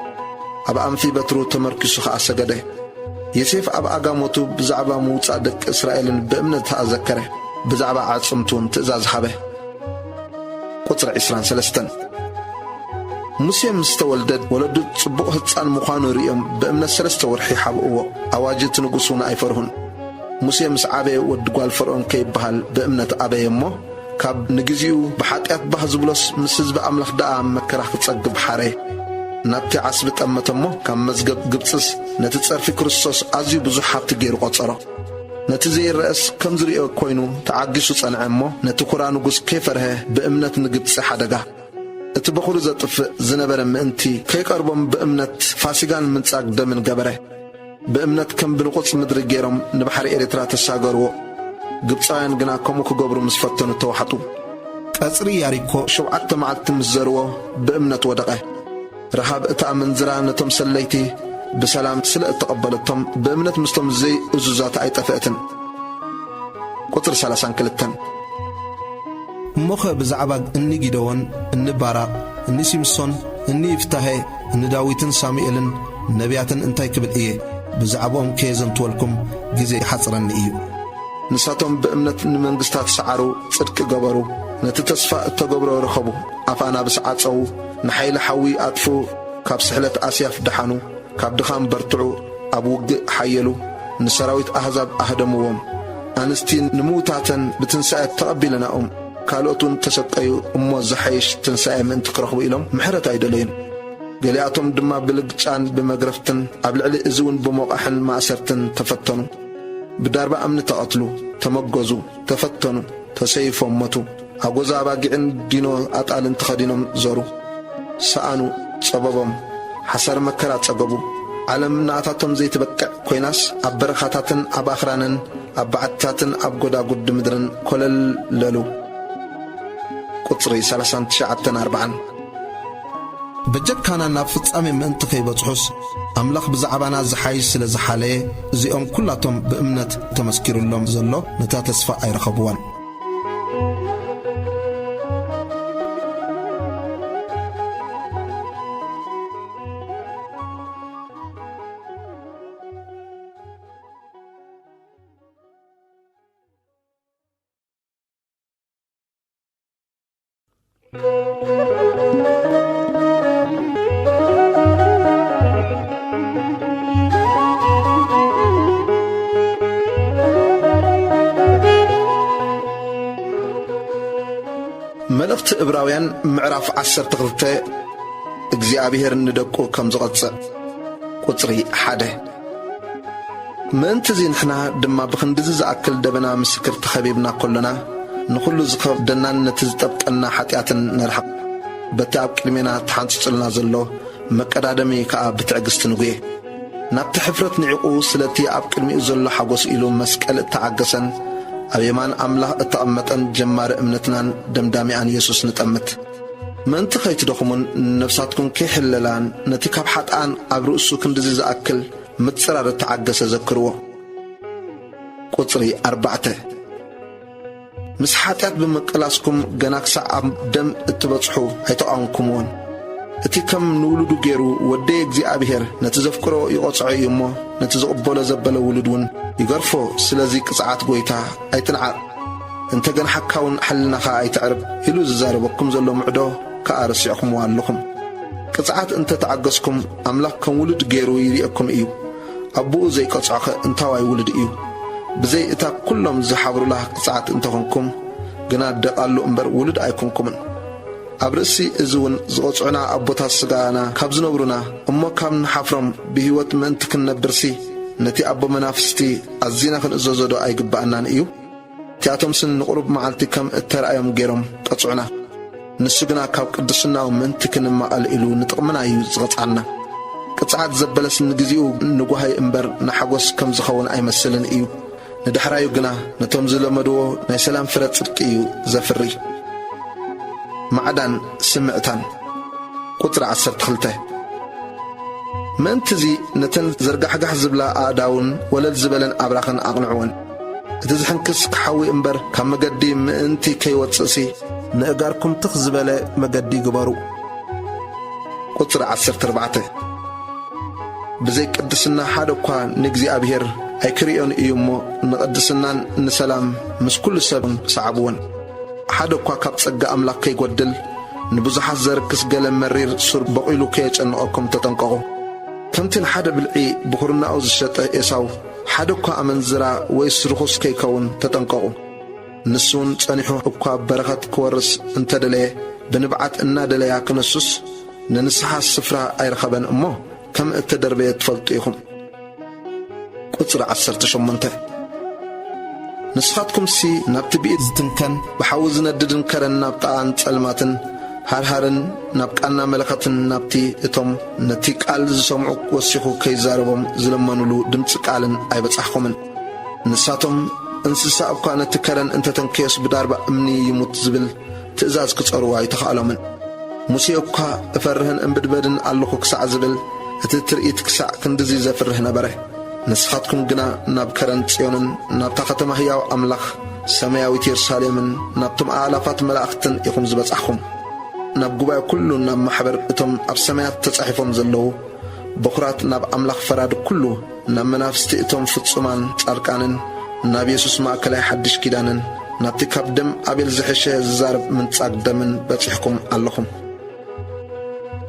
ኣብ ኣንፊ በትሩ ተመርኪሱ ኸኣ ሰገደ። ዮሴፍ ኣብ ኣጋሞቱ ብዛዕባ ምውጻእ ደቂ እስራኤልን ብእምነት ኣዘከረ፣ ብዛዕባ ኣዕጽምቱ እውን ትእዛዝ ሃበ። ቁጽሪ ዕስራን ሰለስተን። ሙሴ ምስ ተወልደ ወለዱ ጽቡቕ ህጻን ምዃኑ ርእዮም ብእምነት ሰለስተ ወርሒ ሓብእዎ። ኣዋጅ እቲ ንጉስ እውን ኣይፈርሁን። ሙሴ ምስ ዓበየ ወዲ ጓል ፈርኦን ከይበሃል ብእምነት ኣበየ እሞ፣ ካብ ንግዚኡ ብሓጢኣት ባህ ዝብሎስ ምስ ህዝቢ ኣምላኽ ደኣ መከራ ክጸግብ ሓረየ። ናብቲ ዓስቢ ጠመተ እሞ፣ ካብ መዝገብ ግብጽስ ነቲ ጸርፊ ክርስቶስ ኣዝዩ ብዙሕ ሃብቲ ገይሩ ቈጸሮ። ነቲ ዘይረኣስ ከም ዝርእዮ ኮይኑ ተዓጊሱ ጸንዐ እሞ፣ ነቲ ኵራ ንጉስ ከይፈርሀ ብእምነት ንግብጺ ሓደጋ፣ እቲ በኹሩ ዘጥፍእ ዝነበረ ምእንቲ ከይቀርቦም ብእምነት ፋሲጋን ምንጻግ ደምን ገበረ። ብእምነት ከም ብንቑጽ ምድሪ ገይሮም ንባሕሪ ኤርትራ ተሳገርዎ። ግብጻውያን ግና ከምኡ ክገብሩ ምስ ፈተኑ ተዋሕጡ። ቀጽሪ ያሪኮ ሸውዓተ መዓልቲ ምስ ዘርዎ ብእምነት ወደቐ። ረሃብ እታ ኣመንዝራ ነቶም ሰለይቲ ብሰላም ስለ እተቐበለቶም ብእምነት ምስቶም ዘይእዙዛት ኣይጠፍአትን። ቁጽሪ ሰላሳን ክልተን። እሞኸ ብዛዕባ እኒ ጊደዎን፣ እኒ ባራቕ፣ እኒ ሲምሶን፣ እኒ ይፍታሄ፣ እኒ ዳዊትን ሳሙኤልን ነቢያትን እንታይ ክብል እየ? ብዛዕባኦም ከየዘንትወልኩም ግዜ ይሓጽረኒ እዩ። ንሳቶም ብእምነት ንመንግስታት ሰዓሩ፣ ጽድቂ ገበሩ፣ ነቲ ተስፋ እተገብሮ ረኸቡ፣ ኣፍ ኣናብስ ዓጸዉ፣ ንሓይሊ ሓዊ ኣጥፍኡ፣ ካብ ስሕለት ኣስያፍ ደሓኑ፣ ካብ ድኻም በርትዑ፣ ኣብ ውግእ ሓየሉ፣ ንሰራዊት ኣህዛብ ኣህደምዎም። ኣንስቲ ንምውታተን ብትንሳኤ ተቐቢለናኦም፣ ካልኦት እውን ተሰቀዩ እሞ ዝሓይሽ ትንሳኤ ምእንቲ ክረኽቡ ኢሎም ምሕረት ኣይደለዩን። ገሊኣቶም ድማ ብልግጫን ብመግረፍትን፣ ኣብ ልዕሊ እዚ እውን ብሞቓሕን ማእሰርትን ተፈተኑ። ብዳርባ እምኒ ተቐትሉ፣ ተመገዙ፣ ተፈተኑ፣ ተሰይፎም ሞቱ። ኣጎዛ ኣባጊዕን ዲኖ ኣጣልን ተኸዲኖም ዞሩ። ሰኣኑ፣ ጸበቦም፣ ሓሳር መከራ ጸገቡ። ዓለም ንኣታቶም ዘይትበቅዕ ኮይናስ፣ ኣብ በረኻታትን ኣብ ኣኽራንን ኣብ በዓትታትን ኣብ ጎዳጉዲ ምድርን ኮለል ለሉ። ቁጽሪ ሰላሳን ትሽዓተን ኣርባዓን። በጀካና ናብ ፍጻሜ ምእንቲ ከይበጽሑስ፣ ኣምላኽ ብዛዕባና ዝሓይሽ ስለ ዝሓለየ፣ እዚኦም ኩላቶም ብእምነት ተመስኪሩሎም ዘሎ ነታ ተስፋ ኣይረኸብዋን። መልእኽቲ ዕብራውያን ምዕራፍ ዓሰርተ ክልተ፣ እግዚኣብሔር ንደቁ ከም ዝቐጽዕ። ቁጽሪ ሓደ። ምእንቲ እዚ ንሕና ድማ ብኽንድዚ ዝኣክል ደበና ምስክር ተኸቢብና ከሎና፣ ንኹሉ ዝኸብደናን ነቲ ዝጠብቀና ሓጢኣትን ነርሕቕ። በቲ ኣብ ቅድሜና ተሓንጺጹልና ዘሎ መቀዳደሚ ከኣ ብትዕግስቲ ንጉየ። ናብቲ ሕፍረት ንዒቑ ስለቲ ኣብ ቅድሚኡ ዘሎ ሓጎስ ኢሉ መስቀል እተዓገሰን ኣብ የማን ኣምላኽ እተቐመጠን ጀማሪ እምነትናን ደምዳሚኣን የሱስ ንጠምት። ምእንቲ ከይትደኽሙን ነፍሳትኩም ከይሕለላን ነቲ ካብ ሓጥኣን ኣብ ርእሱ ክንድዚ ዝኣክል ምጽራር እተዓገሰ ዘክርዎ። ቁጽሪ ኣርባዕተ። ምስ ሓጢኣት ብምቅላስኩም ገና ክሳዕ ኣብ ደም እትበጽሑ ኣይተቓወምኩምዎን። እቲ ከም ንውሉዱ ገይሩ ወደይ እግዚኣብሔር ነቲ ዘፍቅሮ ይቐጽዖ እዩ እሞ፣ ነቲ ዝቕበሎ ዘበለ ውሉድ እውን ይገርፎ። ስለዚ ቅጽዓት ጐይታ ኣይትንዓቕ፣ እንተ ገንሓካ እውን ሕልናኻ ኣይተዕርብ ኢሉ ዝዛረበኩም ዘሎ ምዕዶ ከኣ ረሲዕኩምዎ ኣለኹም። ቅጽዓት እንተ ተዓገስኩም፣ ኣምላኽ ከም ውሉድ ገይሩ ይርእየኩም እዩ። ኣቦኡ ዘይቀጽዖኸ እንታዋይ ውሉድ እዩ? ብዘይ እታ ኩሎም ዝሓብሩላ ቅጽዓት እንተኾንኩም ግና ደቓሉ እምበር ውሉድ ኣይኮንኩምን። ኣብ ርእሲ እዚ እውን ዝቐጽዑና ኣቦታት ስጋና ካብ ዝነብሩና እሞ ካብ ንሓፍሮም ብህይወት ምእንቲ ክንነብርሲ ነቲ ኣቦ መናፍስቲ ኣዚና ክንእዘዞ ዶ ኣይግብኣናን እዩ? እቲኣቶምስ ንቑሩብ መዓልቲ ከም እተራእዮም ገይሮም ቀጽዑና። ንሱ ግና ካብ ቅድስናኡ ምእንቲ ክንማቐል ኢሉ ንጥቕምና እዩ ዝቐጽዓና። ቅጽዓት ዘበለስ ንግዜኡ ንጓሃይ እምበር ንሓጎስ ከም ዝኸውን ኣይመስልን እዩ። ንዳሕራዩ ግና ነቶም ዝለመድዎ ናይ ሰላም ፍረ ጽድቂ እዩ ዘፍሪ። ማዕዳን ስምዕታን። ቁጽሪ ዓሰርተ ክልተ። ምእንቲ እዚ ነተን ዘርጋሕጋሕ ዝብላ ኣእዳውን ወለል ዝበለን ኣብራኽን ኣቕንዕወን። እቲ ዝሕንክስ ክሓዊ እምበር ካብ መገዲ ምእንቲ ከይወጽእሲ፣ ንእጋርኩም ትኽ ዝበለ መገዲ ግበሩ። ቁጽሪ ዓሰርተ ኣርባዕተ። ብዘይ ቅድስና ሓደ እኳ ንእግዚኣብሔር ኣይክርእዮን እዩ እሞ፣ ንቅድስናን ንሰላም ምስ ኩሉ ሰብን ሰዓብወን። ሓደ እኳ ካብ ጸጋ ኣምላኽ ከይጎድል፣ ንብዙሓት ዘርክስ ገለ መሪር ሱር በቒሉ ከየጨንቐኩም ተጠንቀቑ። ከምቲ ንሓደ ብልዒ ብኹርናኡ ዝሸጠ ኤሳው፣ ሓደ እኳ ኣመንዝራ ወይስ ርኹስ ከይከውን ተጠንቀቑ። ንሱ እውን ጸኒሑ እኳ በረኸት ክወርስ እንተደለየ፣ ብንብዓት እናደለያ ክነሱስ፣ ንንስሓ ስፍራ ኣይረኸበን እሞ፣ ከም እተደርበየ ትፈልጡ ኢኹም። ቁጽሪ ዓሰርተ ሸሞንተ። ንስኻትኩምሲ ናብቲ ብኢድ ዝትንከን ብሓዊ ዝነድድን ከረን ናብ ጠቓን ጸልማትን ሃርሃርን ናብ ቃና መለኸትን ናብቲ እቶም ነቲ ቃል ዝሰምዑ ወሲኹ ከይዛረቦም ዝለመኑሉ ድምጺ ቃልን ኣይበጻሕኹምን። ንሳቶም እንስሳ እኳ ነቲ ከረን እንተተንከዮስ ብዳርባ እምኒ ይሙት ዝብል ትእዛዝ ክጸርዎ ኣይተኻእሎምን። ሙሴ እኳ እፈርህን እምብድበድን ኣለኹ ክሳዕ ዝብል እቲ ትርኢት ክሳዕ ክንድዚ ዘፍርህ ነበረ። ንስኻትኩም ግና ናብ ከረን ጽዮንን ናብታ ከተማ ህያው ኣምላኽ ሰማያዊት የሩሳሌምን ናብቶም ኣእላፋት መላእኽትን ኢኹም ዝበጻሕኹም። ናብ ጉባኤ ኩሉ ናብ ማሕበር እቶም ኣብ ሰማያት ተጻሒፎም ዘለዉ በኹራት ናብ ኣምላኽ ፈራዲ ኩሉ ናብ መናፍስቲ እቶም ፍጹማን ጻድቃንን ናብ የሱስ ማእከላይ ሓድሽ ኪዳንን ናብቲ ካብ ደም ኣቤል ዝሕሸ ዝዛረብ ምንጻግ ደምን በጺሕኩም ኣለኹም።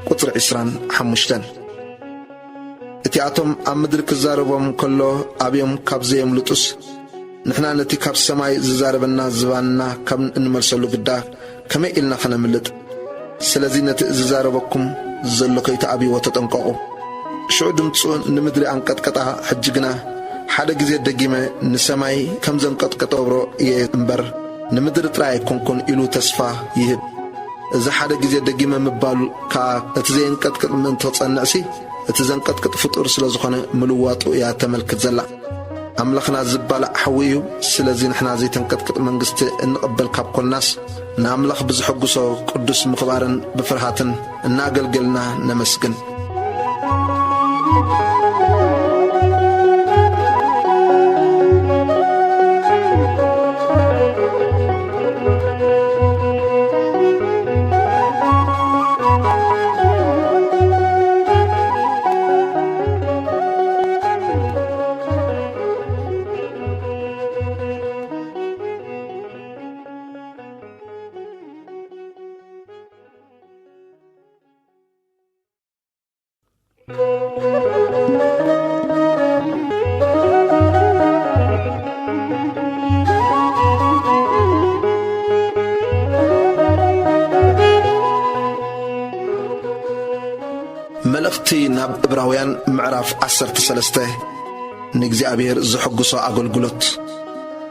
ቁጽሪ ዕስራን ሓሙሽተን። እቲኣቶም ኣብ ምድሪ ክዛረቦም ከሎ ኣብዮም ካብ ዘየምልጡስ፣ ንሕና ነቲ ካብ ሰማይ ዝዛረበና ዝባንና ካብ እንመልሰሉ ግዳ ከመይ ኢልና ኸነምልጥ? ስለዚ ነቲ ዝዛረበኩም ዘሎ ከይትኣብይዎ ተጠንቀቑ። ሽዑ ድምፁ ንምድሪ ኣንቀጥቀጣ፣ ሕጂ ግና ሓደ ግዜ ደጊመ ንሰማይ ከም ዘንቀጥቀጦ እገብሮ እየ እምበር፣ ንምድሪ ጥራይ ኣይኮንኩን ኢሉ ተስፋ ይህብ። እዚ ሓደ ግዜ ደጊመ ምባሉ ከኣ እቲ ዘየንቀጥቅጥ ምእንቲ ክጸንዕሲ፣ እቲ ዘንቀጥቅጥ ፍጡር ስለ ዝኾነ ምልዋጡ እያ ተመልክት ዘላ። ኣምላኽና ዝባላዕ ሓዊ እዩ። ስለዚ ንሕና ዘይተንቀጥቅጥ መንግስቲ እንቕበል ካብ ኮንናስ፣ ንኣምላኽ ብዝሐጉሶ ቅዱስ ምኽባርን ብፍርሃትን እናኣገልገልና ነመስግን። እቲ ናብ ዕብራውያን ምዕራፍ ዓሰርተ ሰለስተ ንእግዚኣብሔር ዘሐጉሶ ኣገልግሎት።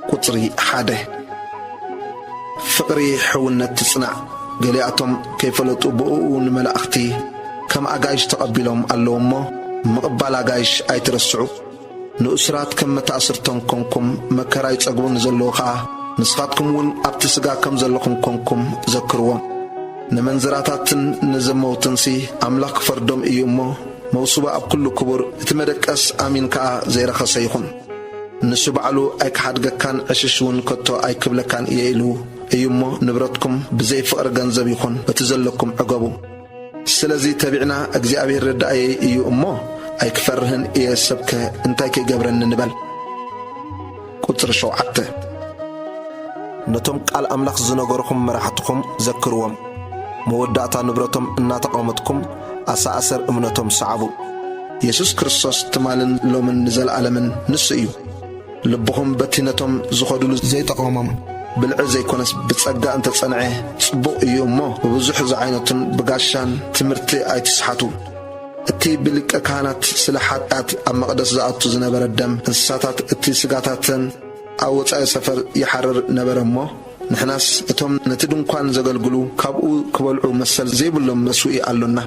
ቁጽሪ ሓደ። ፍቕሪ ሕውነት ትጽናዕ። ገሊኣቶም ከይፈለጡ ብእኡ ንመላእኽቲ ከም ኣጋይሽ ተቐቢሎም ኣለዉ እሞ፣ ምቕባል ኣጋይሽ ኣይትረስዑ። ንእሱራት ከም መታእስርቶም ኮንኩም፣ መከራ ይጸግቡ ንዘለዉ ኸኣ፣ ንስኻትኩም እውን ኣብቲ ስጋ ከም ዘለኹም ኮንኩም ዘክርዎም። ነመንዝራታትን ንዘመውትንሲ ኣምላኽ ክፈርዶም እዩ እሞ፣ መውስቦ ኣብ ኩሉ ክቡር፣ እቲ መደቀስ ኣሚን ከኣ ዘይረኸሰ ይኹን። ንሱ ባዕሉ ኣይክሓድገካን ዕሽሽ እውን ከቶ ኣይክብለካን እየ ኢሉ እዩ እሞ፣ ንብረትኩም ብዘይ ፍቕሪ ገንዘብ ይኹን በቲ ዘለኩም ዕገቡ። ስለዚ ተቢዕና እግዚኣብሔር ረዳእየይ እዩ እሞ ኣይክፈርህን እየ፣ ሰብከ እንታይ ከይገብረኒ ንበል። ቁጽሪ ሸውዓተ። ነቶም ቃል ኣምላኽ ዝነገርኹም መራሕትኹም ዘክርዎም። መወዳእታ ንብረቶም እናተቓወመትኩም ኣሰኣሰር እምነቶም ሰዓቡ። የሱስ ክርስቶስ ትማልን ሎምን ንዘለኣለምን ንሱ እዩ። ልብኹም በቲ ነቶም ዝኸዱሉ ዘይጠቐሞም ብልዒ ዘይኮነስ ብጸጋ እንተጸንዐ ጽቡቕ እዩ እሞ፣ ብብዙሕ ዝዓይነቱን ብጋሻን ትምህርቲ ኣይትስሓቱ። እቲ ብሊቀ ካህናት ስለ ሓጢኣት ኣብ መቕደስ ዝኣቱ ዝነበረ ደም እንስሳታት እቲ ስጋታተን ኣብ ወጻኢ ሰፈር ይሓርር ነበረ እሞ፣ ንሕናስ እቶም ነቲ ድንኳን ዘገልግሉ ካብኡ ክበልዑ መሰል ዘይብሎም መስውኢ ኣሎና።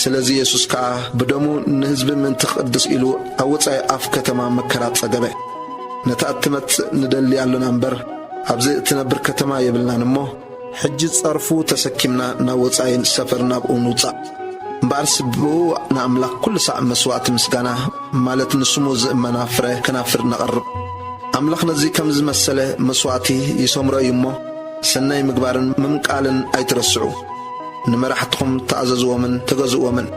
ስለዚ የሱስ ከኣ ብደሙ ንህዝቢ ምእንቲ ክቕድስ ኢሉ ኣብ ወጻኢ ኣፍ ከተማ መከራ ጸገበ። ነታ እትመጽእ ንደሊ ኣሎና እምበር፣ ኣብዚ እትነብር ከተማ የብልናን እሞ፣ ሕጂ ጸርፉ ተሰኪምና ናብ ወጻኢ ሰፈር ናብኡ ንውጻእ። እምበኣርስ ብኡ ንኣምላኽ ኩሉ ሳዕ መስዋእቲ ምስጋና፣ ማለት ንስሙ ዝእመና ፍረ ከናፍር ነቐርብ። ኣምላኽ ነዚ ከም ዝመሰለ መስዋእቲ ይሰምሮ እዩ እሞ፣ ሰናይ ምግባርን ምምቃልን ኣይትረስዑ። ንመራሕትኹም ተኣዘዝዎምን ተገዝእዎምን።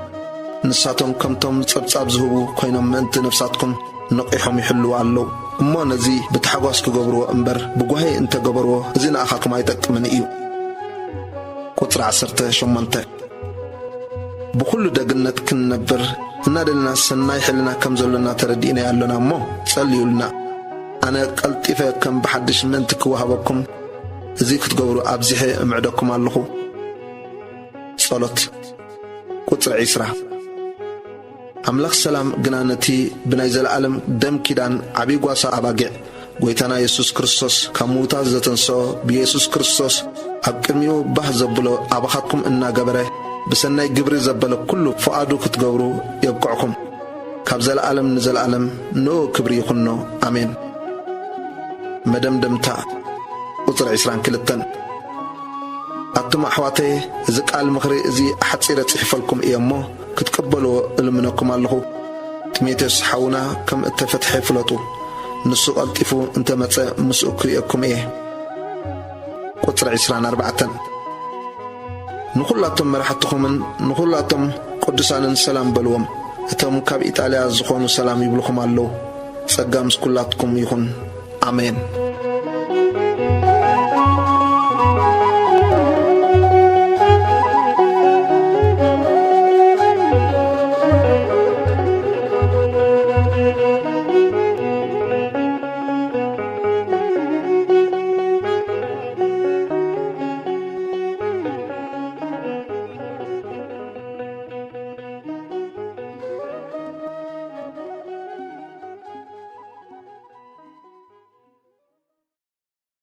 ንሳቶም ከምቶም ጸብጻብ ዝህቡ ኮይኖም ምእንቲ ነፍሳትኩም ነቒሖም ይሕልዉ ኣለዉ። እሞ ነዚ ብታሕጓስ ክገብርዎ እምበር ብጓሂ እንተገበርዎ፣ እዚ ንኣኻትኩም ኣይጠቅምን እዩ። ቁጽሪ ዓሰርተ ሸሞንተ። ብኹሉ ደግነት ክንነብር እናደለና ሰናይ ሕልና ከም ዘሎና ተረዲእና ኣሎና እሞ ጸልዩልና። ኣነ ቀልጢፈ ከም ብሓድሽ ምእንቲ ክወሃበኩም እዚ ክትገብሩ ኣብዚሐ እምዕደኩም ኣለኹ። ጸሎት። ቁጽሪ ዒስራ። ኣምላኽ ሰላም ግና ነቲ ብናይ ዘለኣለም ደም ኪዳን ዓብዪ ጓሳ ኣባጊዕ ጐይታና የሱስ ክርስቶስ ካብ ምዉታት ዘተንስኦ ብየሱስ ክርስቶስ ኣብ ቅድሚኡ ባህ ዘብሎ ኣባኻትኩም እናገበረ ብሰናይ ግብሪ ዘበለ ኩሉ ፍቓዱ ክትገብሩ የብቅዕኩም። ካብ ዘለኣለም ንዘለኣለም ንኡ ክብሪ ይኹኖ። ኣሜን። መደምደምታ። ቁጽሪ ዒስራን ክልተን። ኣቱም ኣሕዋተየ፣ እዚ ቃል ምኽሪ እዚ ኣሕጺረ ጽሒፈልኩም እየ እሞ፣ ክትቅበልዎ እልምነኩም ኣለኹ። ጢሞቴዎስ ሓውና ከም እተፈትሐ ፍለጡ። ንሱ ቀልጢፉ እንተ መጸ፣ ምስኡ ክርእየኩም እየ። ቁጽሪ ዒስራን ኣርባዕተን። ንኹላቶም መራሕትኹምን ንኹላቶም ቅዱሳንን ሰላም በልዎም። እቶም ካብ ኢጣልያ ዝኾኑ ሰላም ይብልኹም ኣለዉ። ጸጋ ምስ ኩላትኩም ይኹን። ኣሜን።